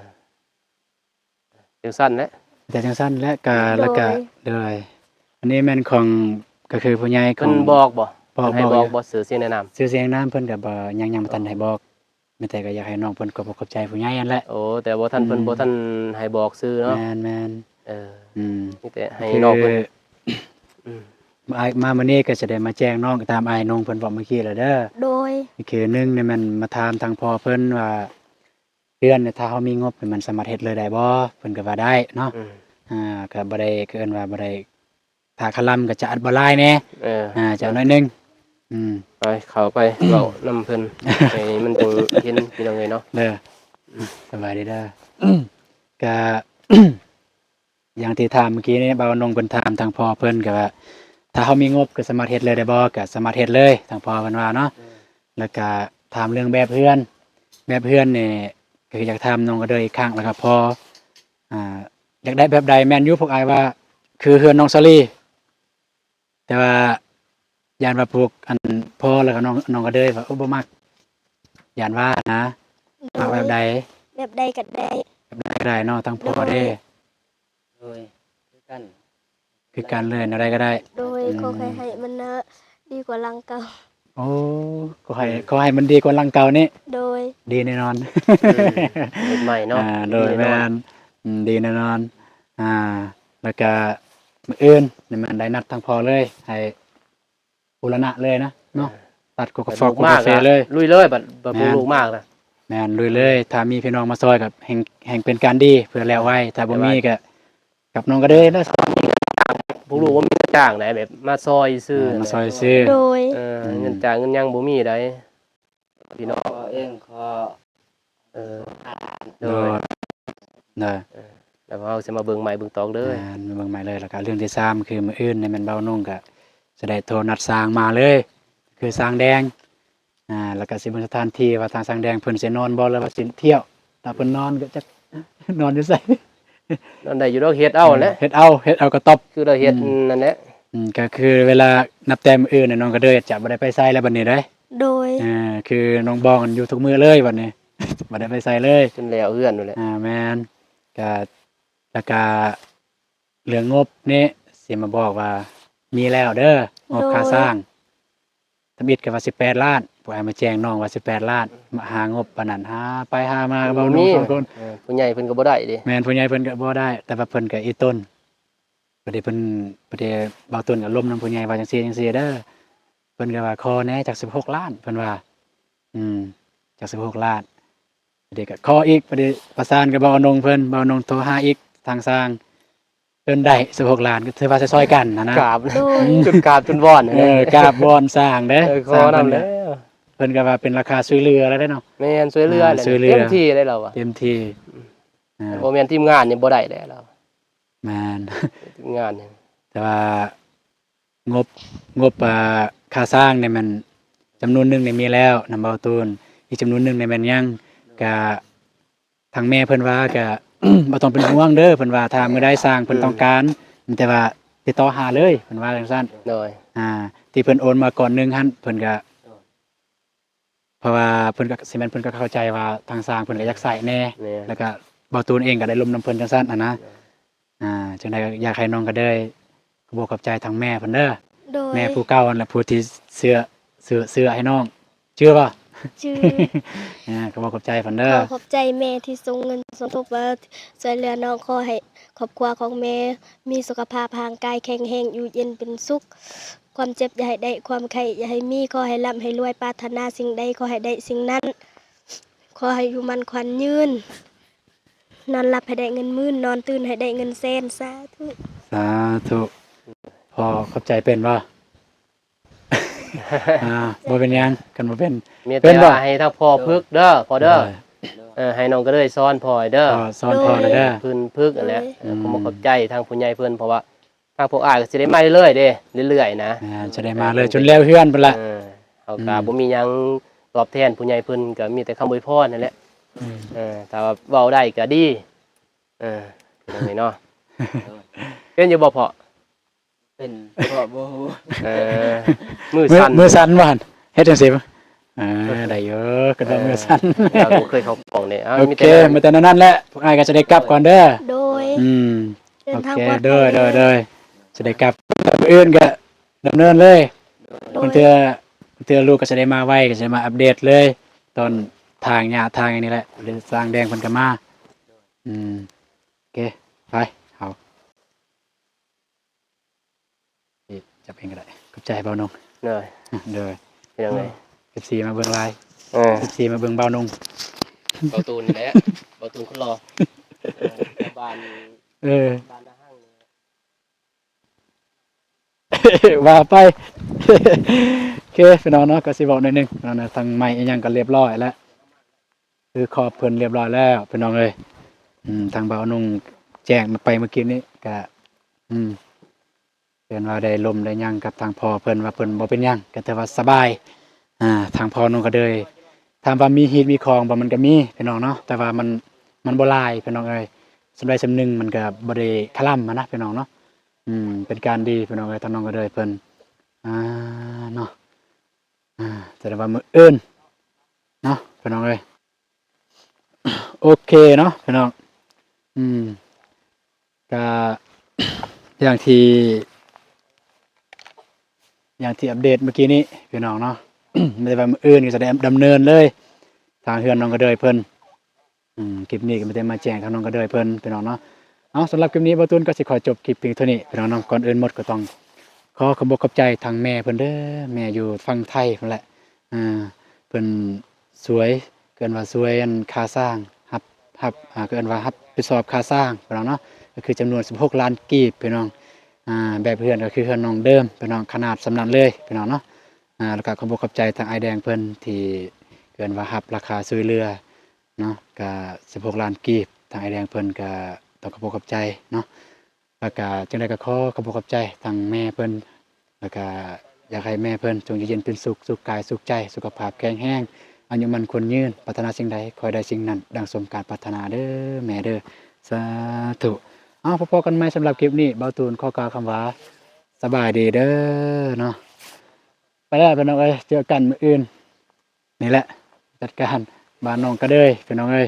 ຈັ່ງຊັ້ນແຫຼະ ແຕ່ຈັ່ງຊັ້ນແຫຼະ ກະ ໂດຍ ແລ້ວກະ ໂດຍ ອັນນີ້ແມ່ນຂອງ ກໍຄືຜູ້ໃຫຍ່ຂອງ ເພິ່ນບອກບໍ່? ບອກ ເພິ່ນໃຫ້ບອກ ບອກຢູ່ ບໍ່? ຊື່ສຽງແນະນຳ ຊື່ສຽງນາມເພິ່ນກໍບໍ່ ຍັງ ຍັງບໍ່ທັນໃຫ້ບອກ ມີແຕ່ກໍຢາກໃຫ້ນ້ອງເພິ່ນຂອບອົກຂອບໃຈຜູ້ໃຫຍ່ຫັ້ນແຫຼະ ໂອ້ ແຕ່ບໍ່ທັນ ເພິ່ນ ອືມ ບໍ່ທັນໃຫ້ບອກຊື່ເນາະ ແມ່ນໆ ເອີ ອືມ ມີແຕ່ໃຫ້ ຄື ນ້ອງເພິ່ນ ອືມ ມາ ອ້າຍ ມາມື້ນີ້ກໍຈະໄດ້ມາແຈ້ງນ້ອງຕາມອ້າຍນົງເພິ່ນບອກເມື່ອກີ້ແລ້ວເດີ ໂດຍ ຄືໜຶ່ງນີ້ແມ່ນມາຖາມທາງພໍ່ເພິ່ນວ່າ ເຮືອນນີ້ ຖ້າເຮົາມີງົບນີ້ ມັນສາມາດເຮັດເລີຍໄດ້ບໍ່? ເພິ່ນກໍວ່າໄດ້ເນາະ ອືມ ອ່າ ກໍບໍ່ໄດ້ ກໍເອີ້ນວ່າບໍ່ໄດ້ ຖ້າຄະລຳກໍຈະອັດບໍ່ຫຼາຍແດ່ ເອີ ອ່າ ຈະໜ້ອຍໜຶ່ງ ອືມ ໄປ ເຂົ້າໄປເວົ້ານຳເພິ່ນ ໃຫ້ມັນຈັ່ງເຫັນ ພີ່ນ້ອງເອີຍເນາະ ເດີ ສະບາຍດີເດີ ກະ ຢ່າງທີ່ຖາມເມື່ອກີ້ນີ້ ບ່າວນົງເພິ່ນຖາມທາງພໍ່ເພິ່ນກໍວ່າ ຖ້າເຮົາມີງົບກໍສາມາດເຮັດເລີຍໄດ້ບໍ່? ກໍສາມາດເຮັດເລີຍ ທາງພໍ່ເພິ່ນວ່າເນາະ ແລ້ວກໍຖາມເລື່ອງແບບເຮືອນ ແບບເຮືອນນີ້ ກໍຄືຢາກຖາມນ້ອງກະເດີອີກຄັ້ງ ແລ້ວກໍພໍ່ ອ່າ ຢາກໄດ້ແບບໃດ? ແມ່ນຢູ່ ພວກອ້າຍວ່າຄືເຮືອນນ້ອງສາລີ ແຕ່ວ່າຢ້ານວ່າພວກ ອັນ ພໍ່ ແລ້ວກໍນ້ອງ ນ້ອງກະເດີຍວ່າ ໂອ້ ບໍ່ມັກ ຢ້ານວ່ານະ ໂດຍ ມັກແບບໃດ? ແບບໃດກໍໄດ້ ແບບໃດກໍໄດ້ເນາະ ທາງພໍ່ເດ້ ໂດຍ ໂດຍ ຄືກັນ ຄືກັນເລີຍ ແນວໃດກໍໄດ້ ໂດຍ ອືມ ຂໍແຄ່ໃຫ້ມັນນະ ດີກວ່າຫຼັງເກົ່າ ໂອ້ ຂໍໃຫ້ ອືມ ຂໍໃຫ້ມັນດີກວ່າຫຼັງເກົ່ານີ້ ໂດຍ ດີແນ່ນອນ ອືມ ເຮັດໃໝ່ເນາະ ອ່າ ໂດຍ ດີແນ່ນອນ ແມ່ນ ອືມ ດີແນ່ນອນ ອ່າ ແລ້ວກະມື້ອື່ນນີ້ແມ່ນໄດ້ນັດທາງພໍ່ເລີຍ ໃຫ້ບູລະນະເລີຍນະເນາະ ເອີ ຕັດກົກກາແຟ ແບບບຸກມາ ກົກກາແຟເລີຍ ລຸຍເລີຍ ບັດ ບັດ ແມ່ນ ບຸກມານະ ແມ່ນ ລຸຍເລີຍ ອືມ ຖ້າມີພີ່ນ້ອງມາຊ່ອຍກໍແຮ່ງ ແຮ່ງເປັນການດີ ເພື່ອແລ້ວໄວ ເອີ ແລ້ວໄວ ຖ້າບໍ່ມີກໍ ກັບນ້ອງກະເດີຍແລ້ວ ພວກລູກບໍ່ມີຈ້າງໃດ ແບບມາຊ່ອຍຊື່ ເອີ ມາຊ່ອຍຊື່ ໂດຍ ເອີ ອືມ ເງິນຈ້າງເງິນຫຍັງບໍ່ມີໃດ ພີ່ນ້ອງ ເອງຂໍ ເອີ ໂດຍ ໂດຍ ເອີ ແລ້ວເຮົາຊິມາເບິ່ງໃໝ່ເບິ່ງຕອກເລີຍ ແມ່ນ ມາເບິ່ງໃໝ່ເລີຍ ແລ້ວກະເລື່ອງທີສາມ ຄືມື້ອື່ນນີ້ແມ່ນບ່າວນົງກະຊິໄດ້ໂທນັດຊ່າງມາເລີຍ ຄືຊ່າງແດງ ອ່າ ແລ້ວກໍຊິເບິ່ງສະຖານທີ່ວ່າທາງຊ່າງແດງເພິ່ນຊິນອນບໍ່ ຫຼືວ່າຊິທ່ຽວ ຖ້າເພິ່ນນອນກໍຈັກນອນຢູ່ໃສ ນອນໄດ້ຢູ່ດອກ ເຮັດເອົາແຫຼະ ເອີ ເຮັດເອົາ ເຮັດເອົາກະຕອບ ຄືລາວເຮັດ ອືມ ນັ້ນແຫຼະ ອືມ ກໍຄືເວລານັບແຕ່ມື້ອື່ນນ້ອງກະເດີຍຈະບໍ່ໄດ້ໄປໃສແລ້ວບັດນີ້ເດ້ ໂດຍ ເອີ ຄືນ້ອງບອງຢູ່ທຸກມື້ເລີຍບັດນີ້ ບໍ່ໄດ້ໄປໃສເລີຍ ຈົນແລ້ວເຮືອນນັ້ນແຫຼະ ອ່າ ແມ່ນ ກະ ແລ້ວກະເລື່ອງງົບນີ້ຊິມາບອກວ່າມີແລ້ວເດີ ງົບ ໂດຍ ຄ່າສ້າງ ທຳອິດກໍວ່າສິບແປດລ້ານ ພວກອ້າຍມາແຈ້ງນ້ອງວ່າສິບແປດລ້ານ ມາຫາງົບປານນັ້ນ ຫາໄປຫາມາກໍເວົ້ານ້ອງສອງຄົນ ເອີ ຜູ້ໃຫຍ່ເພິ່ນກໍບໍ່ໄດ້ເດ້ ແມ່ນ ຜູ້ໃຫຍ່ເພິ່ນກໍບໍ່ໄດ້ ແຕ່ວ່າເພິ່ນກໍອີ່ຕົນ ບັດນີ້ເພິ່ນ ບັດນີ້ບ່າວຕຸນກໍລົມນຳຜູ້ໃຫຍ່ວ່າຈັ່ງຊີ້ຈັ່ງຊີ້ເດີ ເພິ່ນກໍວ່າຂໍແດ່ຈັກສິບຫົກລ້ານ ເພິ່ນວ່າ ອືມ ຈັກສິບຫົກລ້ານ ບັດນີ້ກໍຂໍອີກ ບັດນີ້ປະສານກັບບ່າວນງເພິ່ນ ບ່າວນງໂທຫາອີກທາງຊ່າງ ຈົນໄດ້ສິບຫົກລ້ານ ກໍຖືວ່າຊ່ອຍໆກັນຫັ້ນນະ ກາບ ໂດຍ ຈົນກາບຈົນວອນ ເອີ ກາບວອນຊ່າງເດ້ ເອີ ຂໍນຳແລ້ວ ເພິ່ນກໍວ່າເປັນລາຄາຊ່ວຍເຫຼືອແລ້ວເດ້ເນາະ ແມ່ນ ຊ່ວຍເຫຼືອ ອ່າ ແລ້ວ ຊ່ວຍເຫຼືອ ເຕັມທີ່ໄດ້ລາວວ່າ ເຕັມທີ່ ອ່າ ບໍ່ແມ່ນທີມງານນີ້ບໍ່ໄດ້ແລ້ວລາວ ແມ່ນ ທີມງານນີ້ ແຕ່ວ່າງົບ ງົບ ອ່າ ຄ່າສ້າງນີ້ແມ່ນຈຳນວນໜຶ່ງນີ້ມີແລ້ວນຳບ່າວຕູນ ອີກຈຳນວນໜຶ່ງນີ້ແມ່ນຍັງ ກະ ທາງແມ່ເພິ່ນວ່າກະ ບໍ່ຕ້ອງເປັນຫ່ວງເດີ ເພິ່ນວ່າຖ້າມື້ໃດຊ່າງເພິ່ນ ອືມ ຕ້ອງການ ມີແຕ່ວ່າຕິດຕໍ່ຫາເລີຍ ເພິ່ນວ່າຈັ່ງຊັ້ນ ໂດຍ ອ່າ ທີ່ເພິ່ນໂອນມາກ້ອນໜຶ່ງຫັ້ນ ເພິ່ນກະ ເພາະວ່າເພິ່ນກະ ຊິແມ່ນເພິ່ນກະເຂົ້າໃຈວ່າທາງຊ່າງເພິ່ນກະຢາກໃຊ້ແດ່ ແມ່ນ ແລ້ວກະບ່າວຕູນເອງກະໄດ້ລົມນຳເພິ່ນຈັ່ງຊັ້ນຫັ້ນນະ ໂດຍ ອ່າ ຈັ່ງໃດກໍຢາກໃຫ້ນ້ອງກະເດີຍ ຂອບອົກຂອບໃຈທາງແມ່ເພິ່ນເດີ ໂດຍ ແມ່ຜູ້ເກົ່າຫັ້ນແຫຼະ ຜູ້ທີ່ເຊື້ອ ຊື້ ຊື້ໃຫ້ນ້ອງ ຈື່ບໍ່? ຈື່ ອ່າ ຂອບອົກຂອບໃຈເພິ່ນເດີ ຂໍຂອບໃຈແມ່ທີ່ສົ່ງເງິນສົມທົບມາຊ່ວຍເຫຼືອນ້ອງ ຂໍໃຫ້ຄອບຄົວຂອງແມ່ມີສຸຂະພາບຮ່າງກາຍແຂງແຮງ ຢູ່ເຢັນເປັນສຸກ ຄວາມເຈັບຢ່າໃຫ້ໄດ້ ຄວາມໄຂ້ຢ່າໃຫ້ມີ ຂໍໃຫ້ລ່ຳໃຫ້ລວຍ ປາດຖະໜາສິ່ງໃດຂໍໃຫ້ໄດ້ສິ່ງນັ້ນ ຂໍໃຫ້ຢູ່ໝັ້ນຂວັນຍືນ ນອນຫຼັບໃຫ້ໄດ້ເງິນໝື່ນ ນອນຕື່ນໃຫ້ໄດ້ເງິນແສນ ສາທຸ ສາທຸ ພໍຂອບໃຈເປັນບໍ່? ອ່າ ບໍ່ເປັນຫຍັງ ຄັນບໍ່ເປັນ ມີແຕ່ວ່າໃຫ້ທາງພໍ່ຝຶກເດີ ພໍ່ເດີ ໂດຍ ເອີ ໃຫ້ນ້ອງກະເດີຍສອນພໍ່ເດີ ພໍ່ສອນພໍ່ເດີ ເພິ່ນຝຶກຫັ້ນແຫຼະ ໂດຍ ເອີ ອືມ ຂໍຂອບໃຈທາງຜູ້ໃຫຍ່ເພິ່ນ ເພາະວ່າ ທາງພວກອ້າຍກໍຊິໄດ້ມາເລື້ອຍໆເດ້ ເລື້ອຍໆນະ ແມ່ນ ຊິໄດ້ມາເລື້ອຍ ເອີ ຈົນແລ້ວເຮືອນພຸ້ນລະ ເອີ ເຮົາກໍ ອືມ ບໍ່ມີຫຍັງຕອບແທນຜູ້ໃຫຍ່ເພິ່ນ ກໍມີແຕ່ຄຳອວຍພອນຫັ້ນແຫຼະ ອືມ ເອີ ຖ້າວ່າເວົ້າໄດ້ກໍດີ ເອີ ເປັນຈັ່ງໃດເນາະ ເປັນຢູ່ບໍ່ພໍ່? ເປັນເພາະບໍ່ຮູ້. ເອີ ມືສັ່ນ ມືສັ່ນວ່າຫັ້ນ ເຮັດຈັ່ງຊີ້. ເອີ ໄດ້ຢູ່ ກະດອກມືສັ່ນ ເອີ ບໍ່ເຄີຍເຂົ້າກ້ອງເດ້. ເອົາ ໂອເຄ ມີແຕ່ ມີແຕ່ແນວນັ້ນແຫຼະ ພວກອ້າຍກໍຈະໄດ້ກັບກ່ອນເດີ. ໂດຍ ອືມ ເດີນທາງປອດໄພເດີ. ໂດຍ ໂດຍ ໂດຍ ຈະໄດ້ກັບ ມື້ອື່ນກໍດຳເນີນເລີຍ. ໂດຍ ບາງເທື່ອ ບາງເທື່ອລູກກໍຈະໄດ້ມາໄວ ກໍຈະໄດ້ມາອັບເດດເລີຍ ຕອນຖາງຫຍ້າຖາງຫຍັງນີ້ແຫຼະ ຫຼື ຊ່າງແດງເພິ່ນກໍມາ. ອືມ ໂອເຄ ໄປ ເຮົາ ນີ້ ຈັບເອງກໍໄດ້. ຂອບໃຈບ່າວນົງ. ໂດຍ ໂດຍ ເປັນຫຍັງເອີຍ? ເອັຟຊີມາເບິ່ງຫຼາຍ. ເອີ ເອັຟຊີມາເບິ່ງບ່າວນົງ ບ່າວຕູນນີ້ແຫຼະ ບ່າວຕູນຄົນຫຼໍ່. ເອີ ບ້ານ ເອີ ບ້ານນາຮັງນີ້ ວ່າໄປ. ໂອເຄ ພີ່ນ້ອງເນາະ ກໍຊິເວົ້າໜ້ອຍໜຶ່ງເນາະ ທາງໄມ້ອີ່ຫຍັງກໍລຽບຮ້ອຍແລ້ວ ຄືຂອບເພິ່ນລຽບຮ້ອຍແລ້ວ ພີ່ນ້ອງເອີຍ. ອືມ ທາງບ່າວນຸ່ງແຈ້ງມາໄປເມື່ອກີ້ນີ້ກະ ອືມ ເພິ່ນວ່າໄດ້ລົມໄດ້ຫຍັງກັບທາງພໍ່ເພິ່ນ ວ່າເພິ່ນບໍ່ເປັນຫຍັງ ກໍຖືວ່າສະບາຍ. ອ່າ ທາງພໍ່ນຸ່ງກໍເລີຍ ຖາມວ່າມີຮີດມີຄອງບໍ່? ມັນກໍມີ ພີ່ນ້ອງເນາະ ແຕ່ວ່າມັນ ມັນບໍ່ຫຼາຍ ພີ່ນ້ອງເອີຍ. ສ່ຳໃດສ່ຳໜຶ່ງມັນກໍບໍ່ໄດ້ຄະລຳຫັ້ນນະ ພີ່ນ້ອງເນາະ. ອືມ ເປັນການດີ ພີ່ນ້ອງເອີຍ ທາງນ້ອງກໍເລີຍເພິ່ນ ອ່າ ເນາະ. ອ່າ ສະແດງວ່າມື້ອື່ນເນາະ ພີ່ນ້ອງເອີຍ. ໂອເຄເນາະ ພີ່ນ້ອງ. ອືມ ກະຢ່າງທີ່ ຢ່າງທີ່ອັບເດດເມື່ອກີ້ນີ້ ພີ່ນ້ອງເນາະ. ແຕ່ວ່າມື້ອື່ນກໍຈະໄດ້ດຳເນີນເລີຍ ທາງເຮືອນນ້ອງກະເດີຍເພິ່ນ. ອືມ ຄລິບນີ້ກໍມີແຕ່ມາແຈ້ງທາງນ້ອງກະເດີຍເພິ່ນ ພີ່ນ້ອງເນາະ. ເອົາ ສຳລັບຄລິບນີ້ ບ່າວຕູນກໍຊິຂໍຈົບຄລິບພຽງເທົ່ານີ້ ພີ່ນ້ອງເນາະ. ກ່ອນອື່ນໝົດກໍຕ້ອງຂໍຂອບອົກຂອບໃຈທາງແມ່ເພິ່ນເດີ ແມ່ຢູ່ຝັ່ງໄທພຸ້ນແຫຼະ. ອ່າ ເພິ່ນຊ່ວຍ ເອີ້ນວ່າຊ່ວຍອັນຄ່າສ້າງ ຮັບ ຮັບ ອ່າ ເອີ້ນວ່າຮັບຜິດຊອບຄ່າສ້າງ ພີ່ນ້ອງເນາະ ກໍຄືຈຳນວນສິບຫົກລ້ານກີບ ພີ່ນ້ອງ. ອ່າ ແບບເຮືອນກໍຄືເຮືອນນ້ອງເດີມ ພີ່ນ້ອງ ຂະໜາດສ່ຳນັ້ນເລີຍ ພີ່ນ້ອງເນາະ. ອ່າ ແລ້ວກໍຂອບອົກຂອບໃຈທາງອ້າຍແດງເພິ່ນທີ່ເອີ້ນວ່າຮັບລາຄາຊ່ວຍເຫຼືອ ເນາະ ກະສິບຫົກລ້ານກີບ ທາງອ້າຍແດງເພິ່ນກະຕ້ອງຂອບອົກຂອບໃຈເນາະ. ແລ້ວກະຈັ່ງໃດກໍຂໍຂອບອົກຂອບໃຈທາງແມ່ເພິ່ນ ແລ້ວກະຢາກໃຫ້ແມ່ເພິ່ນຈົ່ງຢູ່ເຢັນເປັນສຸກ ສຸກກາຍສຸກໃຈ ສຸຂະພາບແຂງແຮງ ອາຍຸໝັ້ນຂວັນຍືນ ປາດຖະໜາສິ່ງໃດຂໍໃຫ້ໄດ້ສິ່ງນັ້ນ ດັ່ງສົມການປາດຖະໜາເດີແມ່ເດີ ສາທຸ. ເອົາ ພໍ້ກັນໃໝ່ ສຳລັບຄລິບນີ້ ບ່າວຕູນຂໍກ່າວຄຳວ່າ ສະບາຍດີເດີເນາະ. ໄປແລ້ວພີ່ນ້ອງເອີຍ ເຈີກັນມື້ອື່ນ. ນີ້ແຫຼະ ຈັດການບ້ານນ້ອງກະເດີຍ ພີ່ນ້ອງເອີຍ.